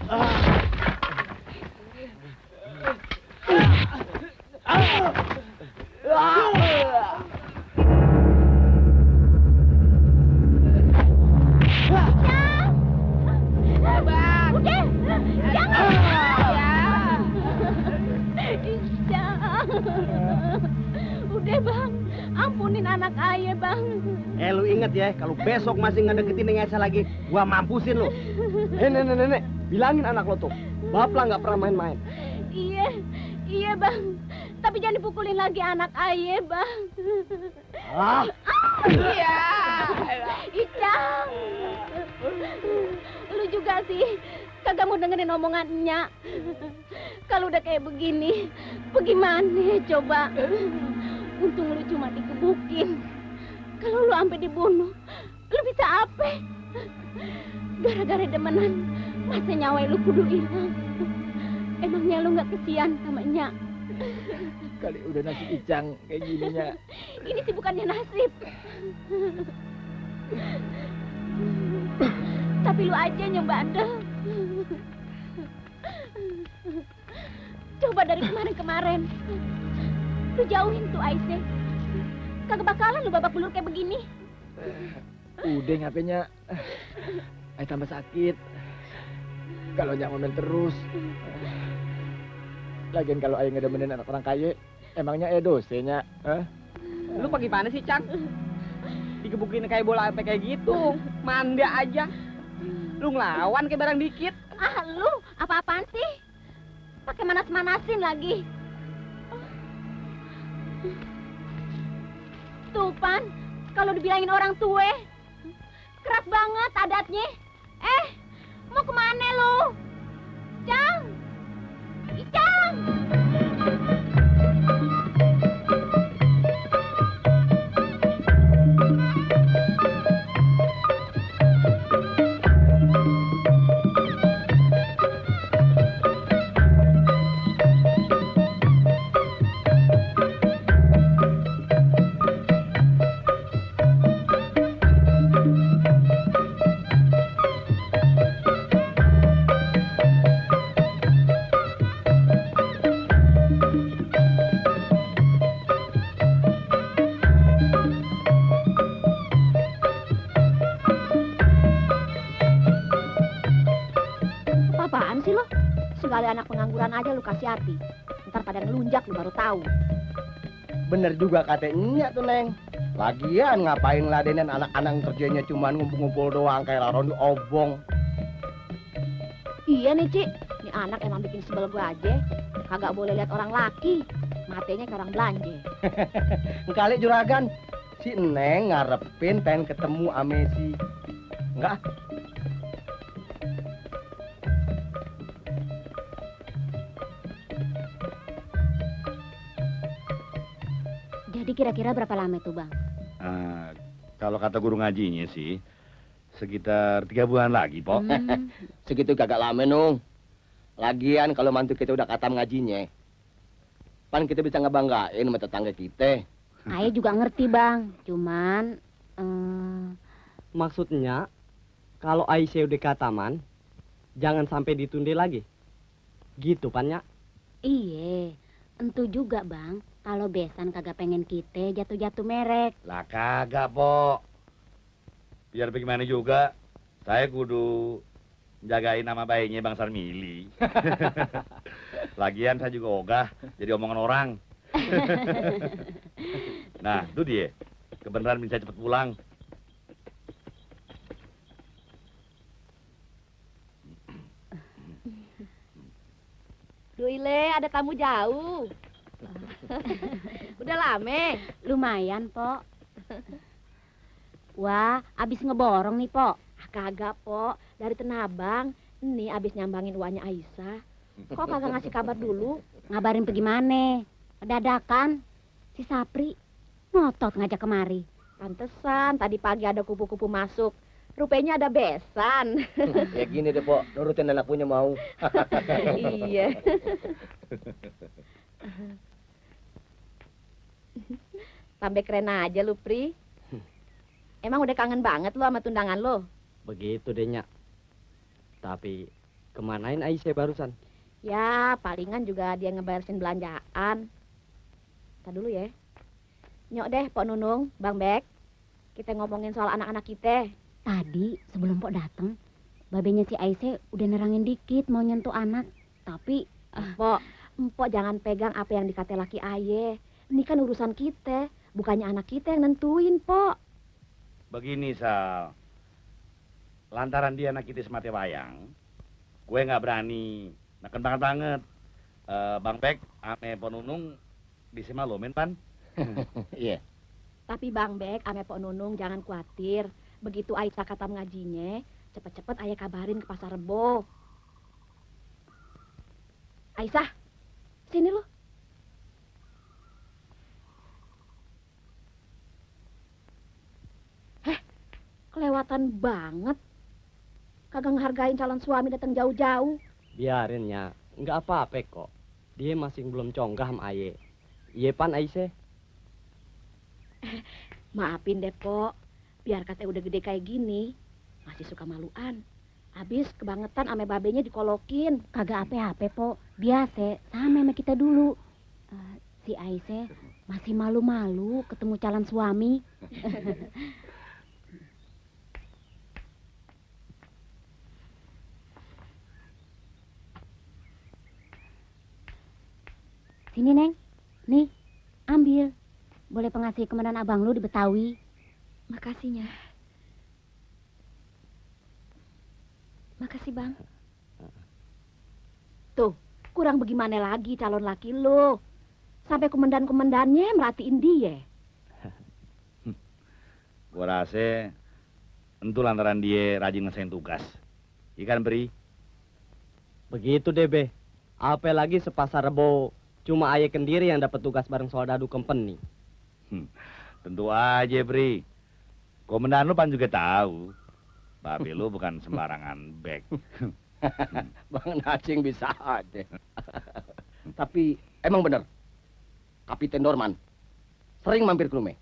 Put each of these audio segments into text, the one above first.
Udah bang, ampunin anak ayah bang. Lu inget ya, kalau besok masih ngedeketin Neng Esa lagi, gua mampusin lu. Nenek, bilangin anak lo tuh, Bapak nggak pernah main-main. Iya bang. Tapi jangan dipukulin lagi anak ayah bang. Iya. Icang. Lu juga sih, kagak mau dengerin omongannya. Kalau udah kayak begini, bagaimana coba? Untung lu cuma digebukin. Kalau lu sampai dibunuh, lu bisa apa? Gara-gara demenan, masa nyawa lu kudu hilang. Emangnya lu nggak kesian sama Nyak? Kali udah nasib Icang kayak gininya. Ini sih bukannya nasib. Tapi lu aja yang bandel. Coba dari kemarin-kemarin, lu jauhin tuh Aisyah. Kagak bakalan lu babak belur kayak begini. Udah ngapenya. Ay tambah sakit. Kalau Nyak ngomel terus. Lagian kalau Ay ngedemenin anak orang kaya, emangnya dosenya? Lu gimana sih, Cang? Digebukin kayak bola apa kayak gitu. Manda aja. Lu ngelawan kayak barang dikit. Lu apa-apaan sih? Pakai manas-manasin lagi. Tuh, Pan, kalau dibilangin orang tua, keras banget adatnya. Mau kemana lu? Cang! Icang! Apaan sih lo? Segala anak pengangguran aja lu kasih hati. Ntar pada ngelunjak lu baru tahu. Bener juga katanya tuh, Neng. Lagian ngapain ladenin anak-anak kerjanya cuma ngumpul-ngumpul doang kayak laron di obong. Iya nih, Cik. Ini anak emang bikin sebel gua aja. Kagak boleh lihat orang laki. Matenya kayak orang belanja. Kali juragan, si Neng ngarepin pengen ketemu ame si... Enggak. Jadi kira-kira berapa lama tuh, Bang? Kalau kata guru ngajinya sih, sekitar 3 bulan lagi, Pok. Segitu kagak lama, Nung. Lagian kalau mantu kita udah katam ngajinya, pan kita bisa ngebanggain sama tetangga kita. Ayah juga ngerti, Bang. Cuman... Maksudnya, kalau Aisyah udah kataman, jangan sampai ditunda lagi. Gitu, Pan, Nyak? Iya, entu juga, Bang. Kalau besan kagak pengen kita jatuh-jatuh merek. Lah kagak, Pok. Biar bagaimana juga, saya kudu jagain nama bayinya Bang Sarmili. Lagian saya juga ogah jadi omongan orang. Nah, itu dia. Kebenaran bisa cepet pulang. Duh, Ile, ada tamu jauh. Udah lama? Lumayan, Pok. Wah, abis ngeborong nih, Pok. Kagak, Pok. Dari Tenabang. Ini abis nyambangin uangnya Aisyah. Kok kagak ngasih kabar dulu? Ngabarin pergimana? Dadakan. Si Sapri ngotot ngajak kemari. Pantesan, tadi pagi ada kupu-kupu masuk. Rupanya ada besan. Ya gini deh, Pok. Nurutin anak punya mau. Iya. Sampai keren aja lu, Pri. Emang udah kangen banget lu sama tundangan lo? Begitu deh, Nyak. Tapi Kemanain Aisyah barusan? Ya, palingan juga dia ngebayarin belanjaan. Ntar dulu ya. Nyok deh, Pok Nunung, Bang Bek. Kita ngomongin soal anak-anak kita. Tadi sebelum Pok datang, babenya si Aisyah udah nerangin dikit mau nyentuh anak. Tapi Empok jangan pegang apa yang dikata laki aye. Ini kan urusan kita, bukannya anak kita yang nentuin, Pok. Begini, Sal. Lantaran dia anak kita semati wayang, gue nggak berani neken banget. Bang Pek, ame Ponunung bisa malumin, Pan. Iya. Tapi Bang Bek, ame Pok Nunung jangan khawatir. Begitu Aisyah kata ngajinya, cepet-cepet ayah kabarin ke Pasar Rebo. Aisyah, sini lu. Kelewatan banget. Kagak ngehargain calon suami datang jauh-jauh. Biarin ya, nggak apa-apa kok. Dia masih belum conggah sama Aye. Iya Pan Aisyah? Maafin deh, Pok. Biar kata udah gede kayak gini, masih suka maluan. Habis kebangetan ame babenya dikolokin. kagak apa-apa, Pok. Biasa, sama kita dulu. Si Aisyah masih malu-malu ketemu calon suami. Sini, Neng. Nih, ambil. Boleh pengasih kemenangan abang lu di Betawi. Makasihnya. Makasih, Bang. Tuh, kurang bagaimana lagi calon laki lo. Sampai komandan-komandannya merhatiin dia. Gue rasa entu lantaran dia rajin ngesain tugas. Ikan beri. Begitu deh be. Apalagi sepasar Rebo. Cuma Aye kendiri yang dapat tugas bareng soldadu company. Tentu aja, Bri. Komandan lu pan juga tahu. Babe lu bukan sembarangan bek. Bang Nacing bisa aja. Tapi emang bener, Kapiten Dorman sering mampir ke rumah.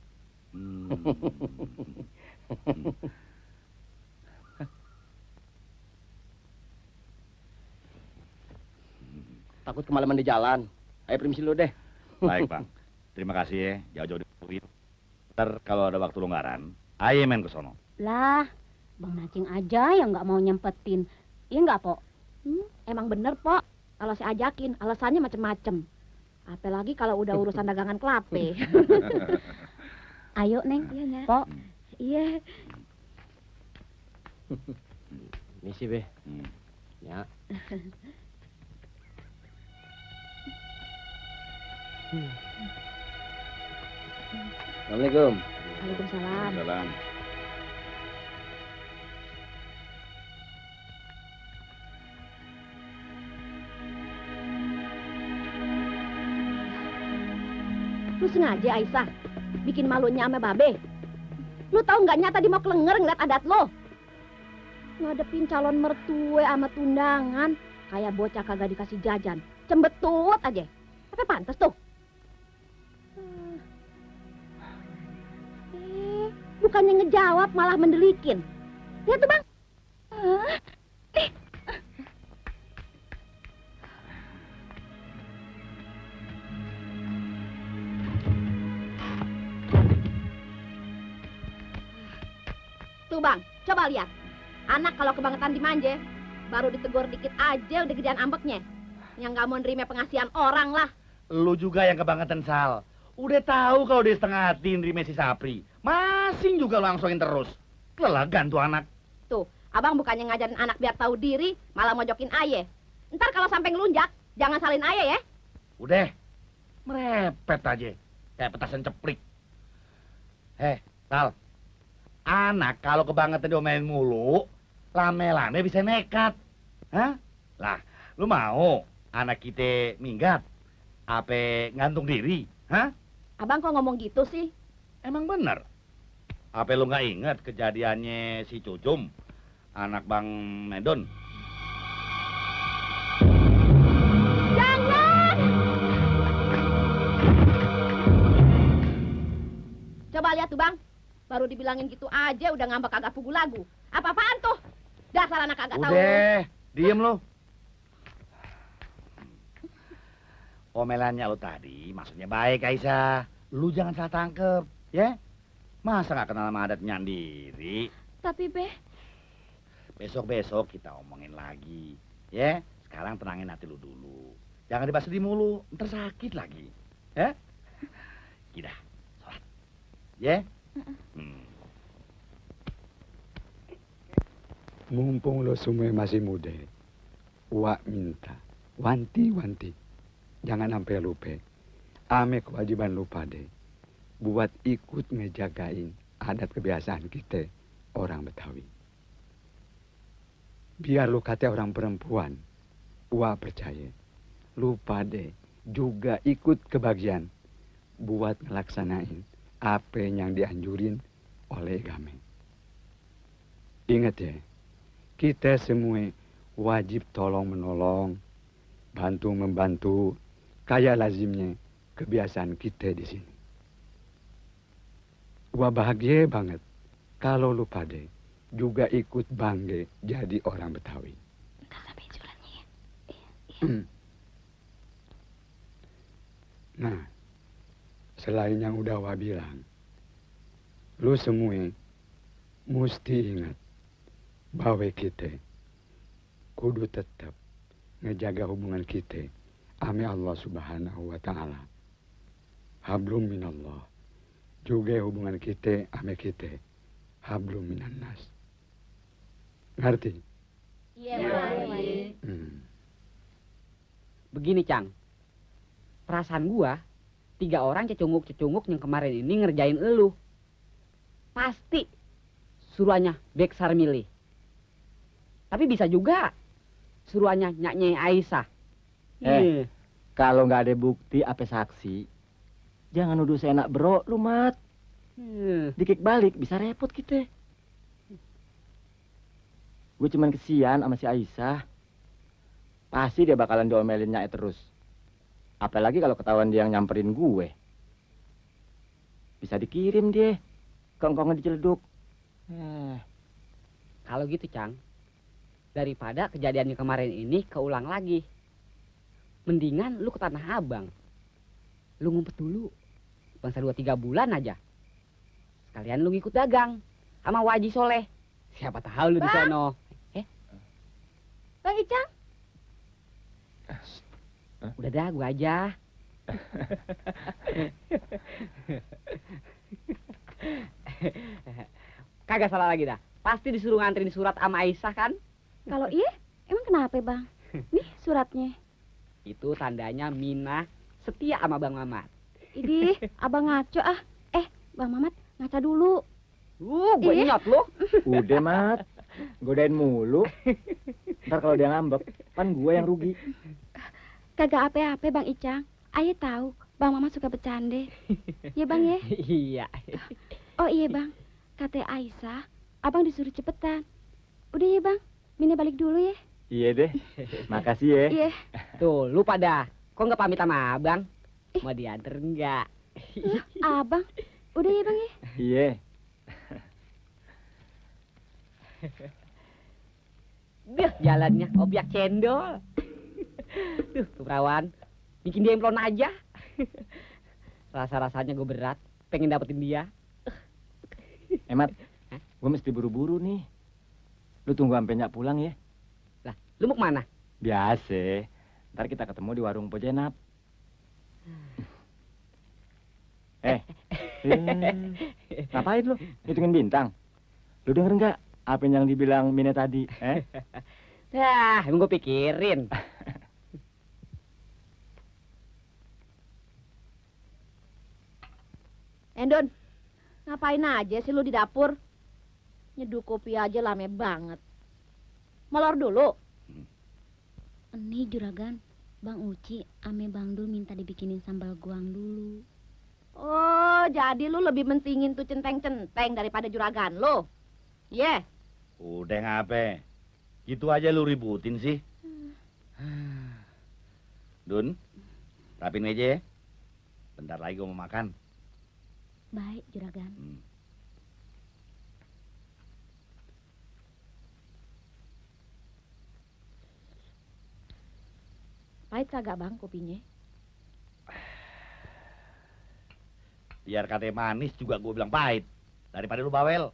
Takut kemalaman di jalan. Ayo permisi lu deh. Baik, Bang. Terima kasih ya, jauh-jauh dari Ntar kalau ada waktu longgaran, ayo main ke sono. Lah, Bang Nacing aja yang nggak mau nyempetin. Iya nggak, Pok? Emang bener, Pok. Kalau saya ajakin, alasannya macem-macem. Apalagi kalau udah urusan dagangan kelape. Ayo, Neng. Iya, Nya. Pok. Iya. Misi be. Hmm. Ya. Assalamualaikum. Waalaikumsalam. Salam. Lu sengaja, Aisyah, bikin malunya sama Babe. Lu tahu nggak nyata di mau kelenger ngeliat adat lo. Ngadepin calon mertue sama tundangan, kayak bocah kagak dikasih jajan. Cembetut aja. Tapi pantas tuh. Bukannya ngejawab malah mendelikin. Lihat tuh, Bang. Tuh, Bang, coba lihat. Anak kalau kebangetan dimanja, baru ditegur dikit aja udah gedean ambeknya. Yang nggak mau nerima pengasihan orang lah. Lu juga yang kebangetan, Sal. Udah tahu kalau dia setengah hati nerima si Sapri. Masing juga langsungin terus. Kelelagan tuh anak. Tuh, abang bukannya ngajarin anak biar tahu diri, malah mojokin aye. Ntar kalau sampai ngelunjak, jangan salin aye ya. Udah, merepet aja. Kayak petasan ceplik. Sal. Anak kalau kebangetan diomelin mulu, lame-lame bisa nekat. Hah? Lah, lu mau anak kita minggat? Apa ngantung diri? Hah? Abang kok ngomong gitu sih? Emang bener? Apa lu nggak inget kejadiannya si Cucum, anak Bang Medon? Jangan! Coba lihat tuh, Bang. Baru dibilangin gitu aja udah ngambek kagak pugu lagu. Apa-apaan tuh? Dasar anak kagak tahu. Udah, diem lu. omelannya lu tadi maksudnya baik, Aisyah. Lu jangan salah tangkep, ya? Masa nggak kenal sama adatnya sendiri? Tapi Be, Besok-besok kita omongin lagi, ya? Sekarang tenangin hati lu dulu. Jangan dibahas di mulu, ntar sakit lagi, ya? Kita sholat, ya? Mumpung lo semua masih muda, Wak minta, wanti-wanti, jangan sampai lupa. Ame kewajiban lu pade, buat ikut ngejagain adat kebiasaan kita, orang Betawi. Biar lu kata orang perempuan, Wak percaya, lu pade juga ikut kebagian buat ngelaksanain apa yang dianjurin oleh agama. Ingat ya, kita semua wajib tolong-menolong, bantu-membantu, kayak lazimnya kebiasaan kita di sini. Wah bahagia banget kalau lu pade juga ikut bangga jadi orang Betawi. ntar sampai suratnya ya. Nah, selain yang udah Wah bilang, lu semua mesti ingat bahwa kita kudu tetap ngejaga hubungan kita ame Allah Subhanahu wa Ta'ala. Hablum minallah. Juga hubungan kita ame kita hablum minan nas. Ngerti? Iya, Bang. Begini, Cang. Perasaan gua, 3 orang cecunguk-cecunguk yang kemarin ini ngerjain elu. Pasti suruhannya Bek Sarmili. Tapi bisa juga suruhannya Nyai Aisyah. Iya. Kalau nggak ada bukti apa saksi, jangan nuduh seenak bro, lu mat. Dikik balik bisa repot kita. Gue cuman kesian sama si Aisyah. Pasti dia bakalan diomelin Nyai terus. Apalagi kalau ketahuan dia yang nyamperin gue. Bisa dikirim dia. Kongkongnya diceleduk. Kalau gitu, Cang, daripada kejadian yang kemarin ini keulang lagi, mendingan lu ke Tanah Abang. Lu ngumpet dulu, bangsa 2-3 bulan aja. Sekalian lu ngikut dagang sama Waji Soleh. Siapa tahu lu di Bang. sono. Bang Icang, Udah dah, gua aja. Kagak salah lagi dah. Pasti disuruh nganterin surat sama Aisyah kan? Kalau iya, emang kenapa Bang? Nih suratnya. Itu tandanya Mina setia sama Bang Mamat. Idih, abang ngaco ah. Bang Mamat, ngaca dulu. Gue Iya. nyot lu. Udah mat, godain mulu. Ntar kalau dia ngambek, kan gue yang rugi. Kagak apa-apa Bang Icang. Ayo tahu, Bang Mamat suka bercanda. Ya Bang ya? Iya. Oh iya Bang, kata Aisyah, abang disuruh cepetan. Udah ya Bang, Mina balik dulu ya. Iya deh, makasih ya. Iya. Tuh, lu pada. Kok nggak pamit sama abang? Mau diantar enggak? Abang, udah ya Bang ya? Iya. Duh, jalannya obyek cendol. Tuh, tuh perawan. Bikin dia emplon aja. Rasa-rasanya gue berat. Pengen dapetin dia. Emat, gue mesti buru-buru nih. Lu tunggu sampai Nyak pulang ya. Lah, lu mau kemana? Biasa. Ntar kita ketemu di warung Pojenap. Ngapain lu? Ngitungin bintang. Lu denger nggak apa yang dibilang Mine tadi? Yah, emang gue pikirin. Endon, ngapain aja sih lu di dapur? Nyeduh kopi aja lame banget. Molor dulu. Ini juragan, Bang Uci ame Bang Dul minta dibikinin sambal goang dulu. Oh, jadi lu lebih mentingin tuh centeng-centeng daripada juragan lu. Iya. Udah ngape? Gitu aja lu ributin sih. Dun, rapin aja ya. Bentar lagi gua mau makan. Baik, juragan. Pahit kagak Bang kopinya? Biar katanya manis juga gue bilang pahit. Daripada lu bawel.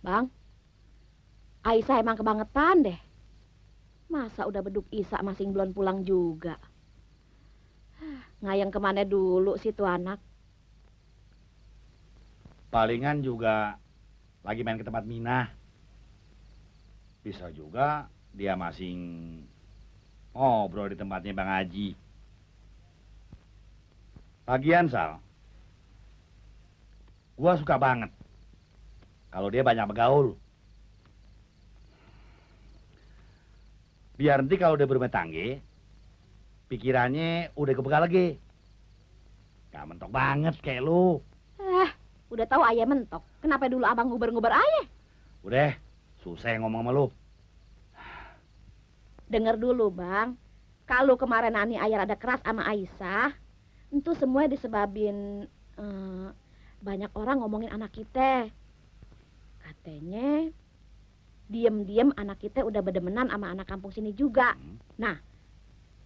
Bang, Aisyah emang kebangetan deh. Masa udah beduk Isa masih belum pulang juga. Ngayang kemana dulu sih tuh anak? Palingan juga lagi main ke tempat Minah. Bisa juga dia masih ngobrol di tempatnya Bang Haji. Lagian, Sal, gua suka banget kalau dia banyak bergaul. Biar nanti kalau dia berumah tangga, pikirannya udah kebuka lagi. Gak mentok banget kayak lu. Udah tahu ayah mentok. Kenapa dulu abang nguber-nguber ayah? Udah, susah ngomong sama lu. Dengar dulu bang. Kalau kemarin Ani ayah ada keras sama Aisyah, itu semua disebabin banyak orang ngomongin anak kita. Katanya diem-diem anak kita udah berdemenan sama anak kampung sini juga. Nah,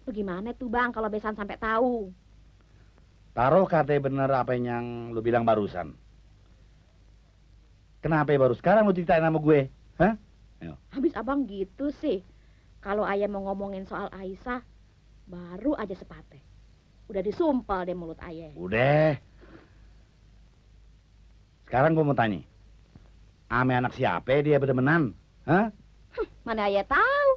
bagaimana tuh bang kalau besan sampai tahu? Taruh katanya bener apa yang lu bilang barusan. Kenapa baru sekarang lu ceritain sama gue? Hah? Habis abang gitu sih. Kalau ayah mau ngomongin soal Aisyah, baru aja sepate. Udah disumpal deh mulut ayah. Udah. Sekarang gue mau tanya. Ame anak siapa dia berdemenan? Hah? Mana ayah tahu?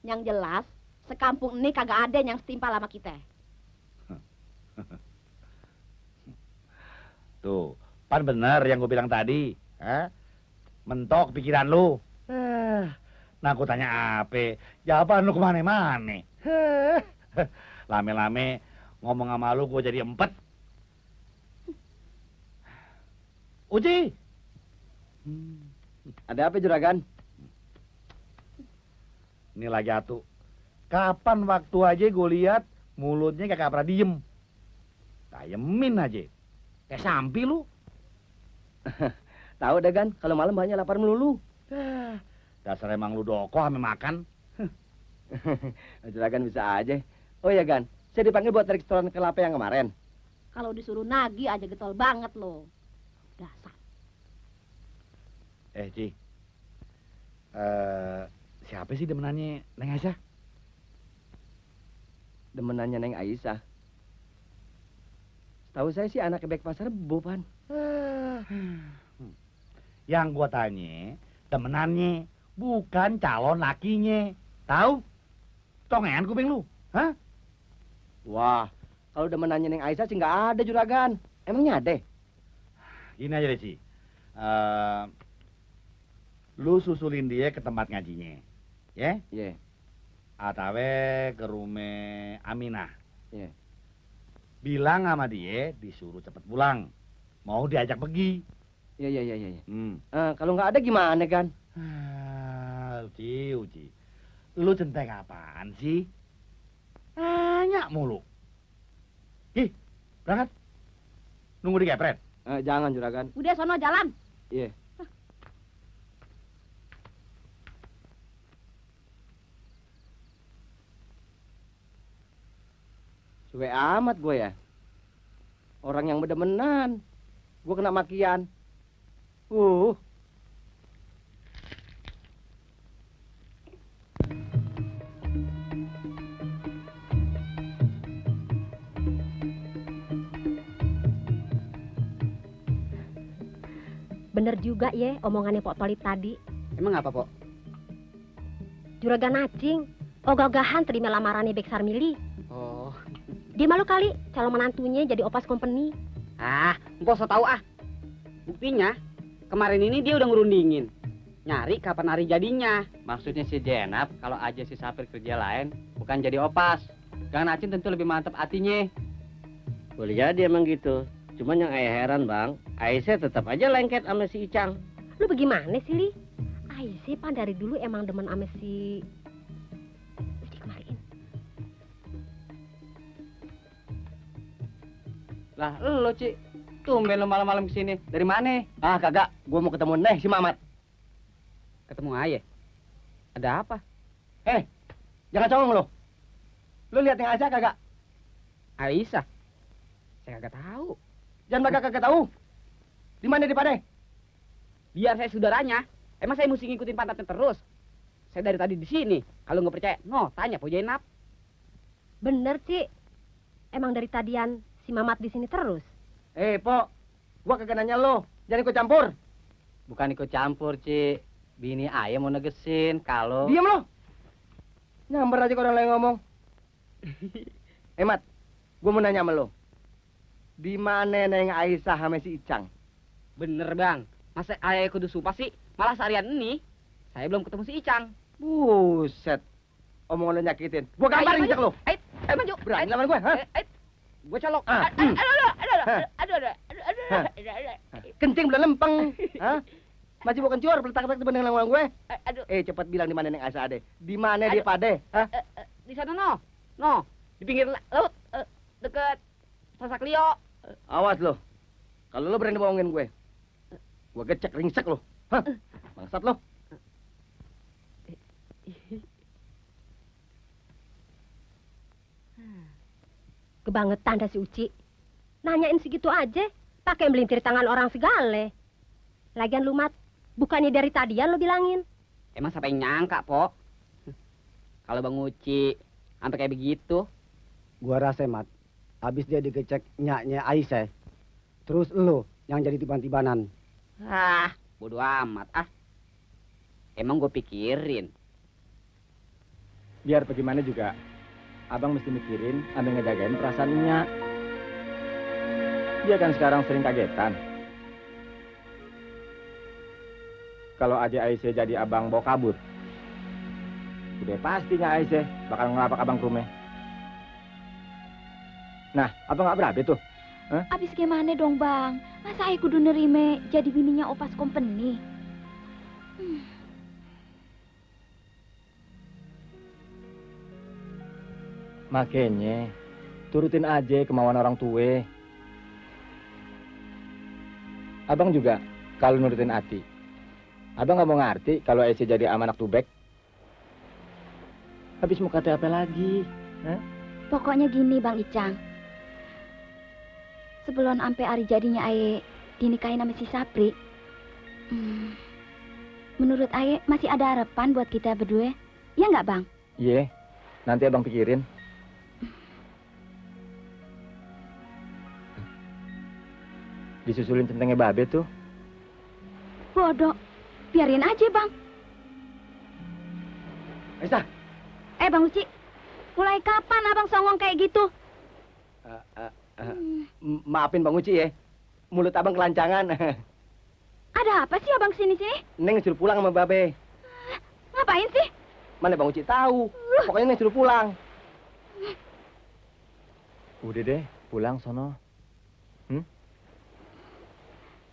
Yang jelas, sekampung ini kagak ada yang setimpal sama kita. Tuh, pan bener yang gue bilang tadi. Hah? Mentok pikiran lu. Nah, aku tanya apa? Jawaban lu kemana-mana. Lame-lame ngomong sama lu gue jadi empet. Uji. Ada apa juragan? Ini lagi atuh. Kapan waktu aja gue lihat mulutnya kagak pernah diem. Tayemin aja. Kayak sampi lu. Tahu deh kan, kalau malam banyak lapar melulu. Dasar emang lu doko ame makan. Juragan bisa aja. Oh ya Gan, saya dipanggil buat restoran kelapa yang kemarin. Kalau disuruh nagih aja getol banget loh. Dasar. Ci. Siapa sih demenannya Neng Aisyah? Demenannya Neng Aisyah. Tahu saya sih anak Bek Pasar Rebo, Pan. Yang gua tanya, temenannya, bukan calon lakinya. Tahu? Tongean kuping lu, hah? Wah, kalau demenannya Neng Aisyah sih nggak ada juragan. Emangnya ada? Gini aja deh, Ci. Lu susulin dia ke tempat ngajinya. Ya? Iya. Atawe ke rumah Aminah. Iya. Bilang sama dia disuruh cepet pulang. Mau diajak pergi. Iya. Kalau nggak ada gimana, Gan? Uci. Lu centeng apaan sih? Nanya mulu. Ih, berangkat. Nunggu di kepret. Jangan, juragan. Udah sono jalan. Iya. Suwe amat gue ya. Orang yang bedemenan. Gue kena makian. Bener juga ya omongannya Pok Tolit tadi. Emang apa, Pok? Juragan Acing, ogah-ogahan terima lamarannya Bek Sarmili. Oh. Dia malu kali calon menantunya jadi opas company. Empok so tau ah. Buktinya, kemarin ini dia udah ngerundingin. Nyari kapan hari jadinya. Maksudnya si Jenap kalau aja si Sapir kerja lain bukan jadi opas. Gang Acin tentu lebih mantap hatinya. Boleh jadi emang gitu. Cuman yang ayah heran bang, Aisyah tetap aja lengket sama si Icang. Lu bagaimana sih, Li? Aisyah pan dari dulu emang demen sama si... Mesti kemarin. Lah, lo, Ci. Tumben lo malam-malam kesini. Dari mana? Ah, kagak. Gua mau ketemu si Mamat. Ketemu Aye. Ada apa? Jangan songong lo. Lo lihat yang Aisyah kagak? Aisyah? Saya kagak tahu. Jangan kagak tahu. Di mana dia Pade? Biar saya saudaranya. Emang saya mesti ngikutin pantatnya terus? Saya dari tadi di sini. Kalau nggak percaya, tanya Po Jainab. Bener, Ci. Emang dari tadian si Mamat di sini terus. Po. Gua kagak nanya lo. Jangan ikut campur. Bukan ikut campur, Ci. Bini ayah mau negesin kalau... Diam lo. Nyamber aja kalau orang lain ngomong. Mat, gua mau nanya sama lo. Di mana Neng Aisyah sama si Icang? Bener bang. Masa Aye kudu sumpah sih? Malah seharian ini, saya belum ketemu si Icang. Buset. Omongan lo nyakitin. Gua gambarin Icang lo. Ayo maju. Berani lawan gue, ha? Gue colok. Aduh. Kencing belum lempeng. Hah? Masih mau kencur, beletak-letak depan dengan lawan gue. Aduh. Cepat bilang di mana Neng Aisyah ade. Di mana dia Pade? Hah? Di sana no. Di pinggir laut, deket Sasak Lio. Awas lo. Kalau lo berani bohongin gue gecek ringsek lo. Hah? Bangsat lo. Kebangetan dah si Uci. Nanyain segitu aja, pakai melintir tangan orang segala. Lagian lu, Mat, bukannya dari tadian lo bilangin. Emang siapa yang nyangka, Po? Kalau Bang Uci sampai kayak begitu. Gua rasa, Mat, habis dia digecek nyaknya Aisyah, terus lo yang jadi tiban-tibanan. Bodo amat. Emang gue pikirin. Biar bagaimana juga, abang mesti mikirin sambil ngejagain perasaannya. Dia kan sekarang sering kagetan. Kalau aja Aisyah jadi abang bawa kabur, udah pastinya Aisyah bakal ngelapak abang ke rumah. Nah, abang nggak berabe tuh. Abis gimana dong bang? Masa aku kudu nerime jadi bininya Opas Company? Makanya, turutin aja kemauan orang tua. Abang juga, kalau nurutin hati. Abang nggak mau ngerti kalau Aisyah jadi ama anak tubek. Habis mau kata apa lagi? Pokoknya gini Bang Icang. Sebelum sampai hari jadinya Aye dinikahin sama si Sapri, menurut Aye masih ada harapan buat kita berdua. Ya nggak Bang? Iya, nanti abang pikirin. Disusulin centengnya babe tuh. Bodoh. Biarin aja Bang. Aisyah. Bang Uci, mulai kapan abang songong kayak gitu? Maafin Bang Uci ya. Mulut abang kelancangan. Ada apa sih abang sini-sini? Neng suruh pulang sama babe. Ngapain sih? Mana Bang Uci tahu. Pokoknya Neng suruh pulang. Udah deh, pulang sono.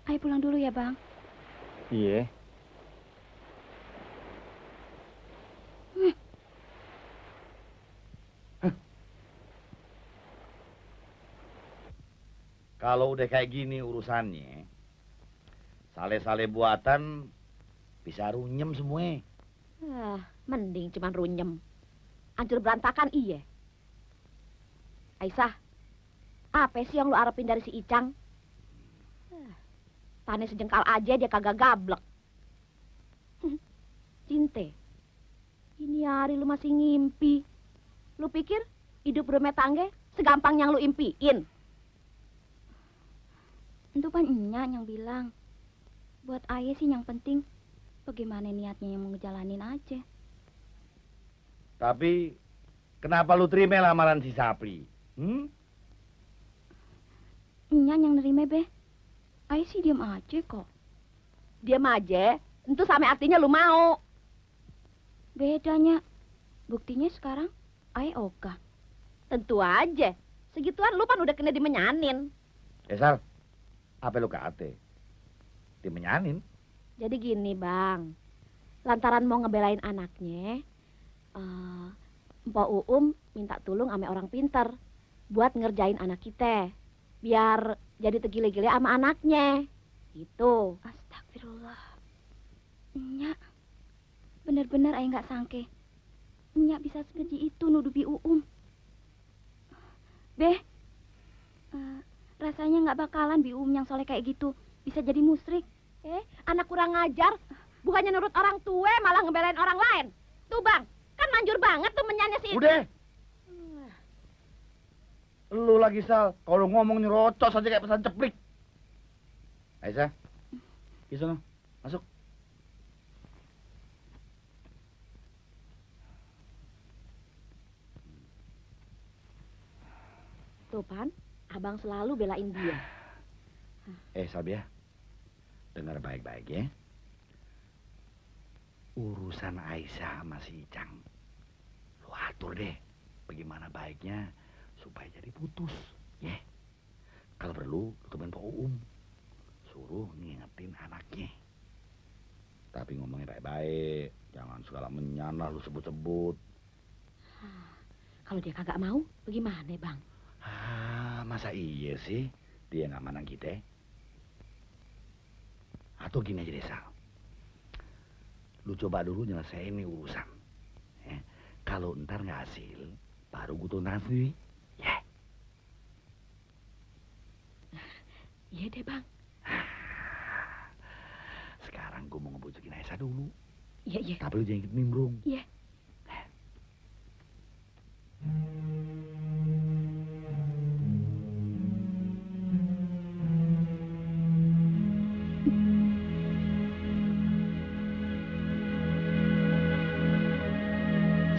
Ayo pulang dulu ya Bang. Iya. Kalau udah kayak gini urusannya, sale-sale buatan bisa runyem semua. Mending cuman runyem. Hancur berantakan iya. Aisyah, apa sih yang lu harapin dari si Icang? Tane sejengkal aja dia kagak gablek. Cinte, ini hari lu masih ngimpi. Lu pikir hidup berumah tangga segampang yang lu impiin? Itu kan Enya yang bilang. Buat Aye sih yang penting bagaimana niatnya yang mau ngejalanin aja. Tapi kenapa lu terima lamaran si Sapri? Enya yang nerima be. Aye sih diam aja kok. Diam aja, itu sama artinya lu mau. Bedanya, buktinya sekarang Aye ogah. Tentu aja, segituan lu kan udah kena dimenyanin. Sal, apa lu kate? Dimenyanin. Jadi gini bang, lantaran mau ngebelain anaknya, Mpok minta tolong sama orang pinter buat ngerjain anak kita. biar jadi tegile-gile sama anaknya. Gitu. Astagfirullah. Nyak, bener-bener ayah nggak sangke. Nyak bisa sekeji itu nuduh Bi Uum. Beh, rasanya nggak bakalan Bi Uum yang soleh kayak gitu bisa jadi musyrik. Anak kurang ngajar. Bukannya nurut orang tua malah ngebelain orang lain. Tuh bang, kan manjur banget tuh menyanyi si Udah. Lu lagi Sal, kalau ngomong nyerocos aja kayak pesan ceplik. Aisyah, bisa no, masuk. Tuh Pan, abang selalu belain dia. Sabia, dengar baik-baik ya. Urusan Aisyah sama si Icang, lu atur deh bagaimana baiknya supaya jadi putus, ya. Kalau perlu, lu temen Pak Uum, suruh ngingetin anaknya. Tapi ngomongnya baik-baik, jangan segala menyan lah lu sebut-sebut. Kalau dia kagak mau, bagaimana bang? Masa iya sih dia nggak manang kita? Atau gini aja deh Sal, lu coba dulu nyelesain nih urusan. Kalau ntar nggak hasil, baru gue tuntas nih. Ya. Iya deh bang. Sekarang gue mau ngebujukin Aisyah dulu. Iya. Tapi lu jangan ikut nimbrung. Iya.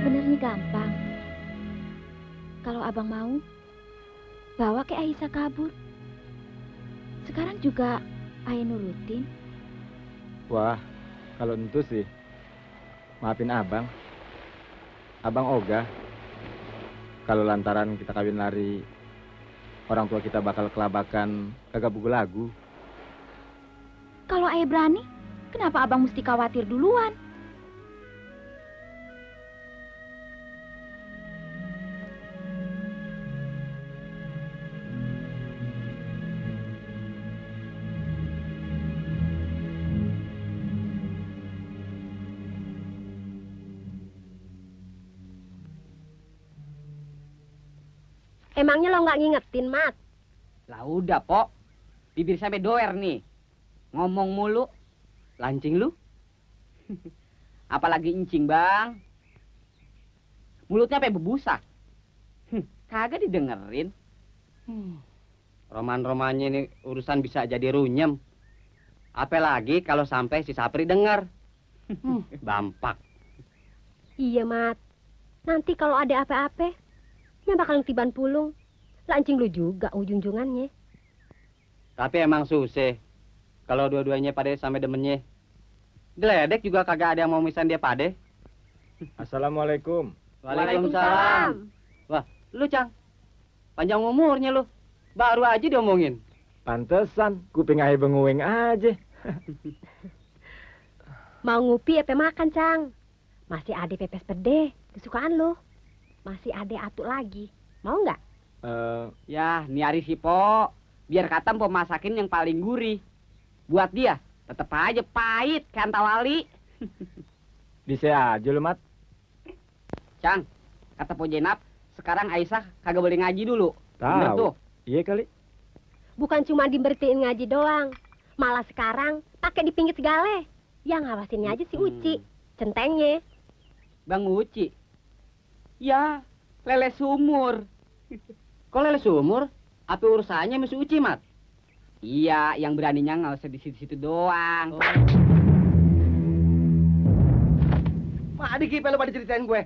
Sebenarnya gampang. Kalau abang mau, bawa ke Aisyah kabur. Sekarang juga ayah nurutin. Wah, kalau itu sih, maafin abang. Abang ogah. Kalau lantaran kita kawin lari, orang tua kita bakal kelabakan, kagak buku lagu. Kalau ayah berani, kenapa abang mesti khawatir duluan? Emangnya lo nggak ngingetin, Mat? Lah udah, Pok. Bibir sampai doer nih. Ngomong mulu. Lancing lu. Apalagi incing, Bang. Mulutnya sampai bebusak. Kagak didengerin. Roman-romannya ini urusan bisa jadi runyem. Apalagi kalau sampai si Sapri denger. Bampak. Iya, Mat. Nanti kalau ada apa-apa, dia bakal tiban pulung. Lancing lu juga ujung-ujungannya. Tapi emang susah. Kalau dua-duanya pade sampai demennya. Geledek juga kagak ada yang mau misahin dia pade. Assalamualaikum. Waalaikumsalam. Wah, lu Cang. Panjang umurnya lu. Baru aja diomongin. Pantesan, kuping ae bengueng aja. Mau ngopi apa makan, Cang? Masih ada pepes pede, kesukaan lo. Masih ada atu lagi. Mau nggak? Ya, niari si Po. Biar kata Po masakin yang paling gurih. Buat dia, tetep aja pahit kayak antawali. Bisa aja lu, Mat. Cang, kata Po Jenap, sekarang Aisyah kagak boleh ngaji dulu. Bener tuh. Iya kali. Bukan cuma dibertiin ngaji doang. Malah sekarang pakai di pinggir segala. Yang ngawasinnya aja si Uci. Centengnya. Bang Uci. Ya, lele sumur. Kok lele sumur? Apa urusannya sama si Uci, Mat? Iya, yang beraninya nggak usah di situ-situ doang. Mak adik kipe lo pada ceritain gue.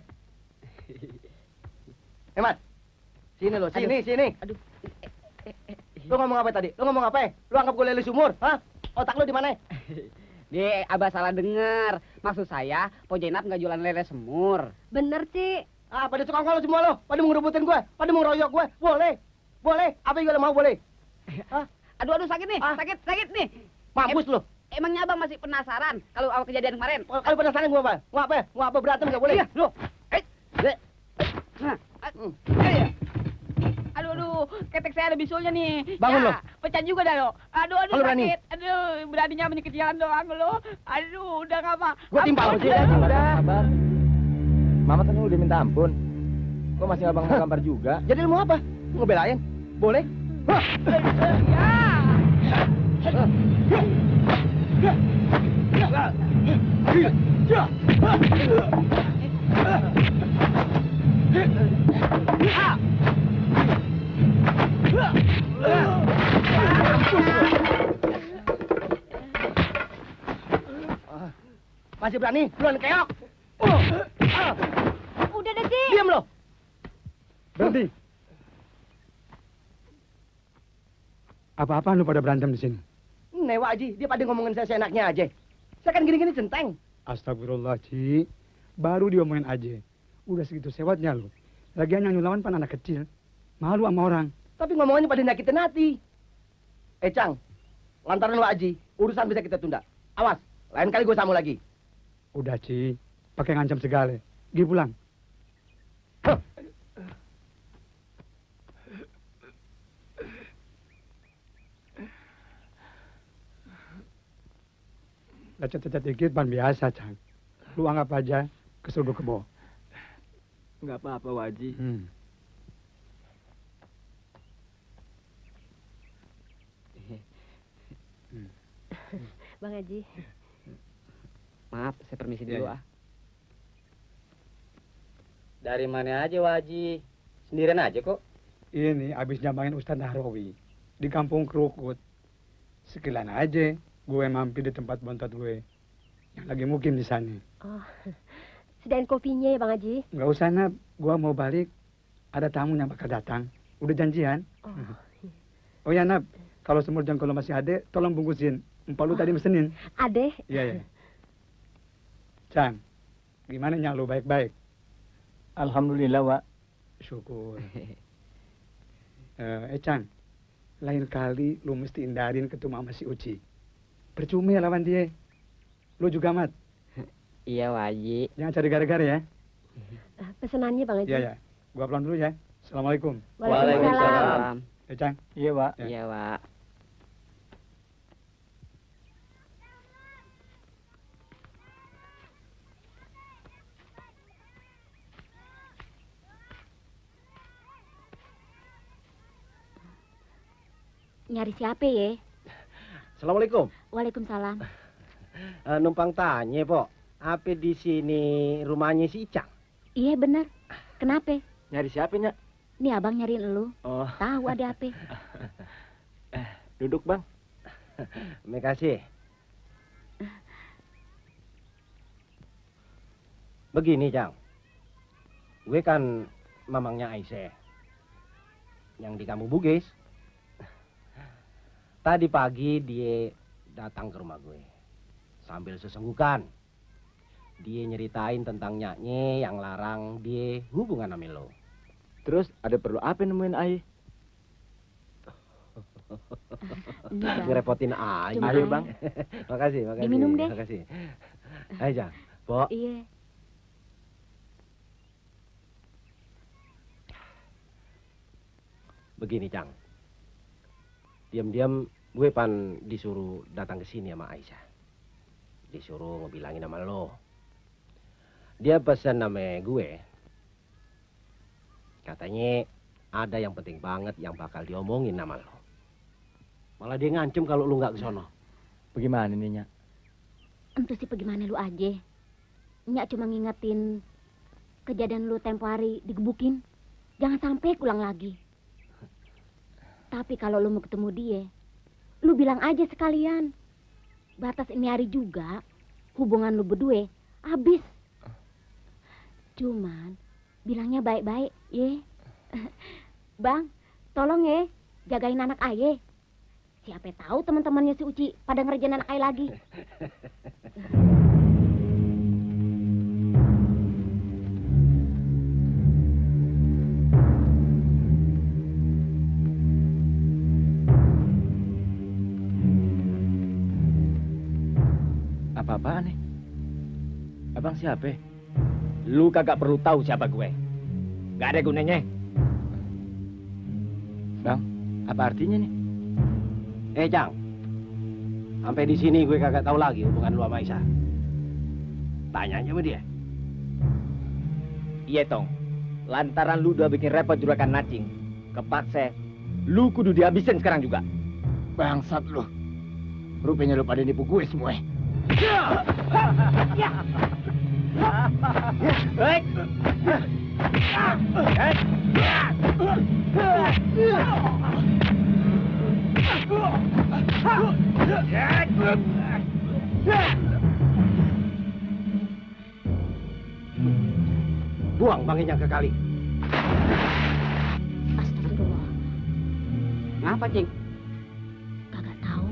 Mat. Sini lo, sini. Aduh. Lo ngomong apa tadi? Lo ngomong apa? Lo anggap gue lele sumur? Hah? Otak lo di mana? Deh, Abah salah denger. Maksud saya, Po Jenap nggak jualan lele semur. Bener, Ci. Pada tukang lo semua lo. Pada mau ngerebutin gue. Pada mau ngeroyok gue. Boleh. Apa yang lo mau boleh? Hah? Aduh, sakit nih. Sakit nih. Mampus lo. Emangnya Abang masih penasaran kalau awal kejadian kemarin? Kalau penasaran gue apa? Mau apa berantem nggak boleh? Iya, loh. Aduh. ketek saya ada bisulnya nih. Bangun Ya, pecah juga dah lo. Aduh, Lo berani? sakit. Aduh, beraninya punya kecilan doang lo. Aduh, udah nggak apa. Gua timpal lo. Udah. Sabar. Mama kan udah minta ampun. Kok masih abang mau gambar juga? Jadi lu mau apa? Mau belain? Boleh? Hah! Masih berani? Duluan keok. Udah deh, Ji. Diam lo. Berhenti. Apa-apaan lu pada berantem di sini? Newa Haji, dia pada ngomongin saya seenaknya aja. Saya kan gini-gini centeng. Astagfirullah, Ci. Baru diomongin aja. Udah segitu sewatnya lu. Lagian yang nyulawan pan anak kecil. Malu sama orang. Tapi ngomongnya pada nyakitin hati. Cang, lantaran lo Haji, urusan bisa kita tunda. Awas, lain kali gue samu lagi. Udah, Ci. Pakai ngancam segala. Gi pulang. Lecet-lecet dikit pan biasa, Cang. Lu anggap aja kesuruh kebo. Nggak apa-apa, Waji. Bang Haji. Maaf, saya permisi dulu Iya, iya. ah. Dari mana aja Waji? Sendirian aja kok. Ini abis nyambangin Ustadz Nahrawi di kampung Krukut. Sekilan aja gue mampir di tempat bontot gue yang lagi mukim di sana. Oh, sediain kopinya ya Bang Haji. Nggak usah, Nab. Gue mau balik. Ada tamu yang bakal datang. Udah janjian. Oh, Oh ya, Nab. Kalau semur jengkol masih ada, tolong bungkusin. Empal lu tadi mesenin. Ade. Iya, iya. Cang, gimana nyak lu baik-baik? Alhamdulillah, Wak. Syukur. Cang, lain kali lu mesti hindarin ketemu sama si Uci. Percuma lawan dia. Lu juga, Mat. Iya, Waji. Jangan cari gara-gara ya. Pesenannya Bang Haji. Iya, ya. Gua pulang dulu ya. Assalamualaikum. Waalaikumsalam. Cang. Iya, Wak. Ya. Iya, Wak. Nyari siapa ya? Assalamualaikum. Waalaikumsalam. Numpang tanya, Pok. Apa di sini rumahnya si Icang? Iya bener. Kenapa? Nyari siapa, Nyak? Nih abang nyariin lu. Oh, Tahu ada apa? duduk, Bang. Makasih. Begini, Cang. Gue kan mamangnya Aisyah. Yang di kampung Bugis. Tadi pagi dia datang ke rumah gue. Sambil sesenggukan. Dia nyeritain tentang nyaknya yang larang dia hubungan sama lo. Terus ada perlu apa nemuin Ai? Ini Bang. Ngerepotin aja. Cuma Ayo, air. Bang. Makasih, makasih. Diminum deh. Makasih. Ayo, Cang. Pok. Iya. Begini, Cang. Diam-diam gue pan disuruh datang ke sini sama Aisyah. Disuruh ngebilangin sama lo. Dia pesan nama gue. Katanya ada yang penting banget yang bakal diomongin sama lo. Malah dia ngancem kalau lu nggak ke sono. Bagaimana nih, Nyak? Entu sih bagaimana lu aja. Nyak cuma ngingetin kejadian lu tempo hari digebukin. Jangan sampai ulang lagi. Tapi kalau lu mau ketemu dia, lu bilang aja sekalian. Batas ini hari juga, hubungan lu berdua habis. Cuman, bilangnya baik-baik, ye. Bang, tolong ya, jagain anak aye. Siapa tahu teman-temannya si Uci pada ngerjain anak aye lagi. Apa-apaan nih? Abang siapa? Lu kagak perlu tahu siapa gue. Gak ada gunanya. Bang, apa artinya nih? Jang. Sampai di sini gue kagak tahu lagi hubungan lu sama Aisyah. Tanya aja sama dia. Iya Tong, lantaran lu udah bikin repot juragan Nacing, kepaksa lu kudu dihabisin sekarang juga. Bangsat lu. Rupanya lu pada nipu gue semua. Buang bangnya ke kali. Astagfirullah. Ngapa, Cing? Kagak tahu.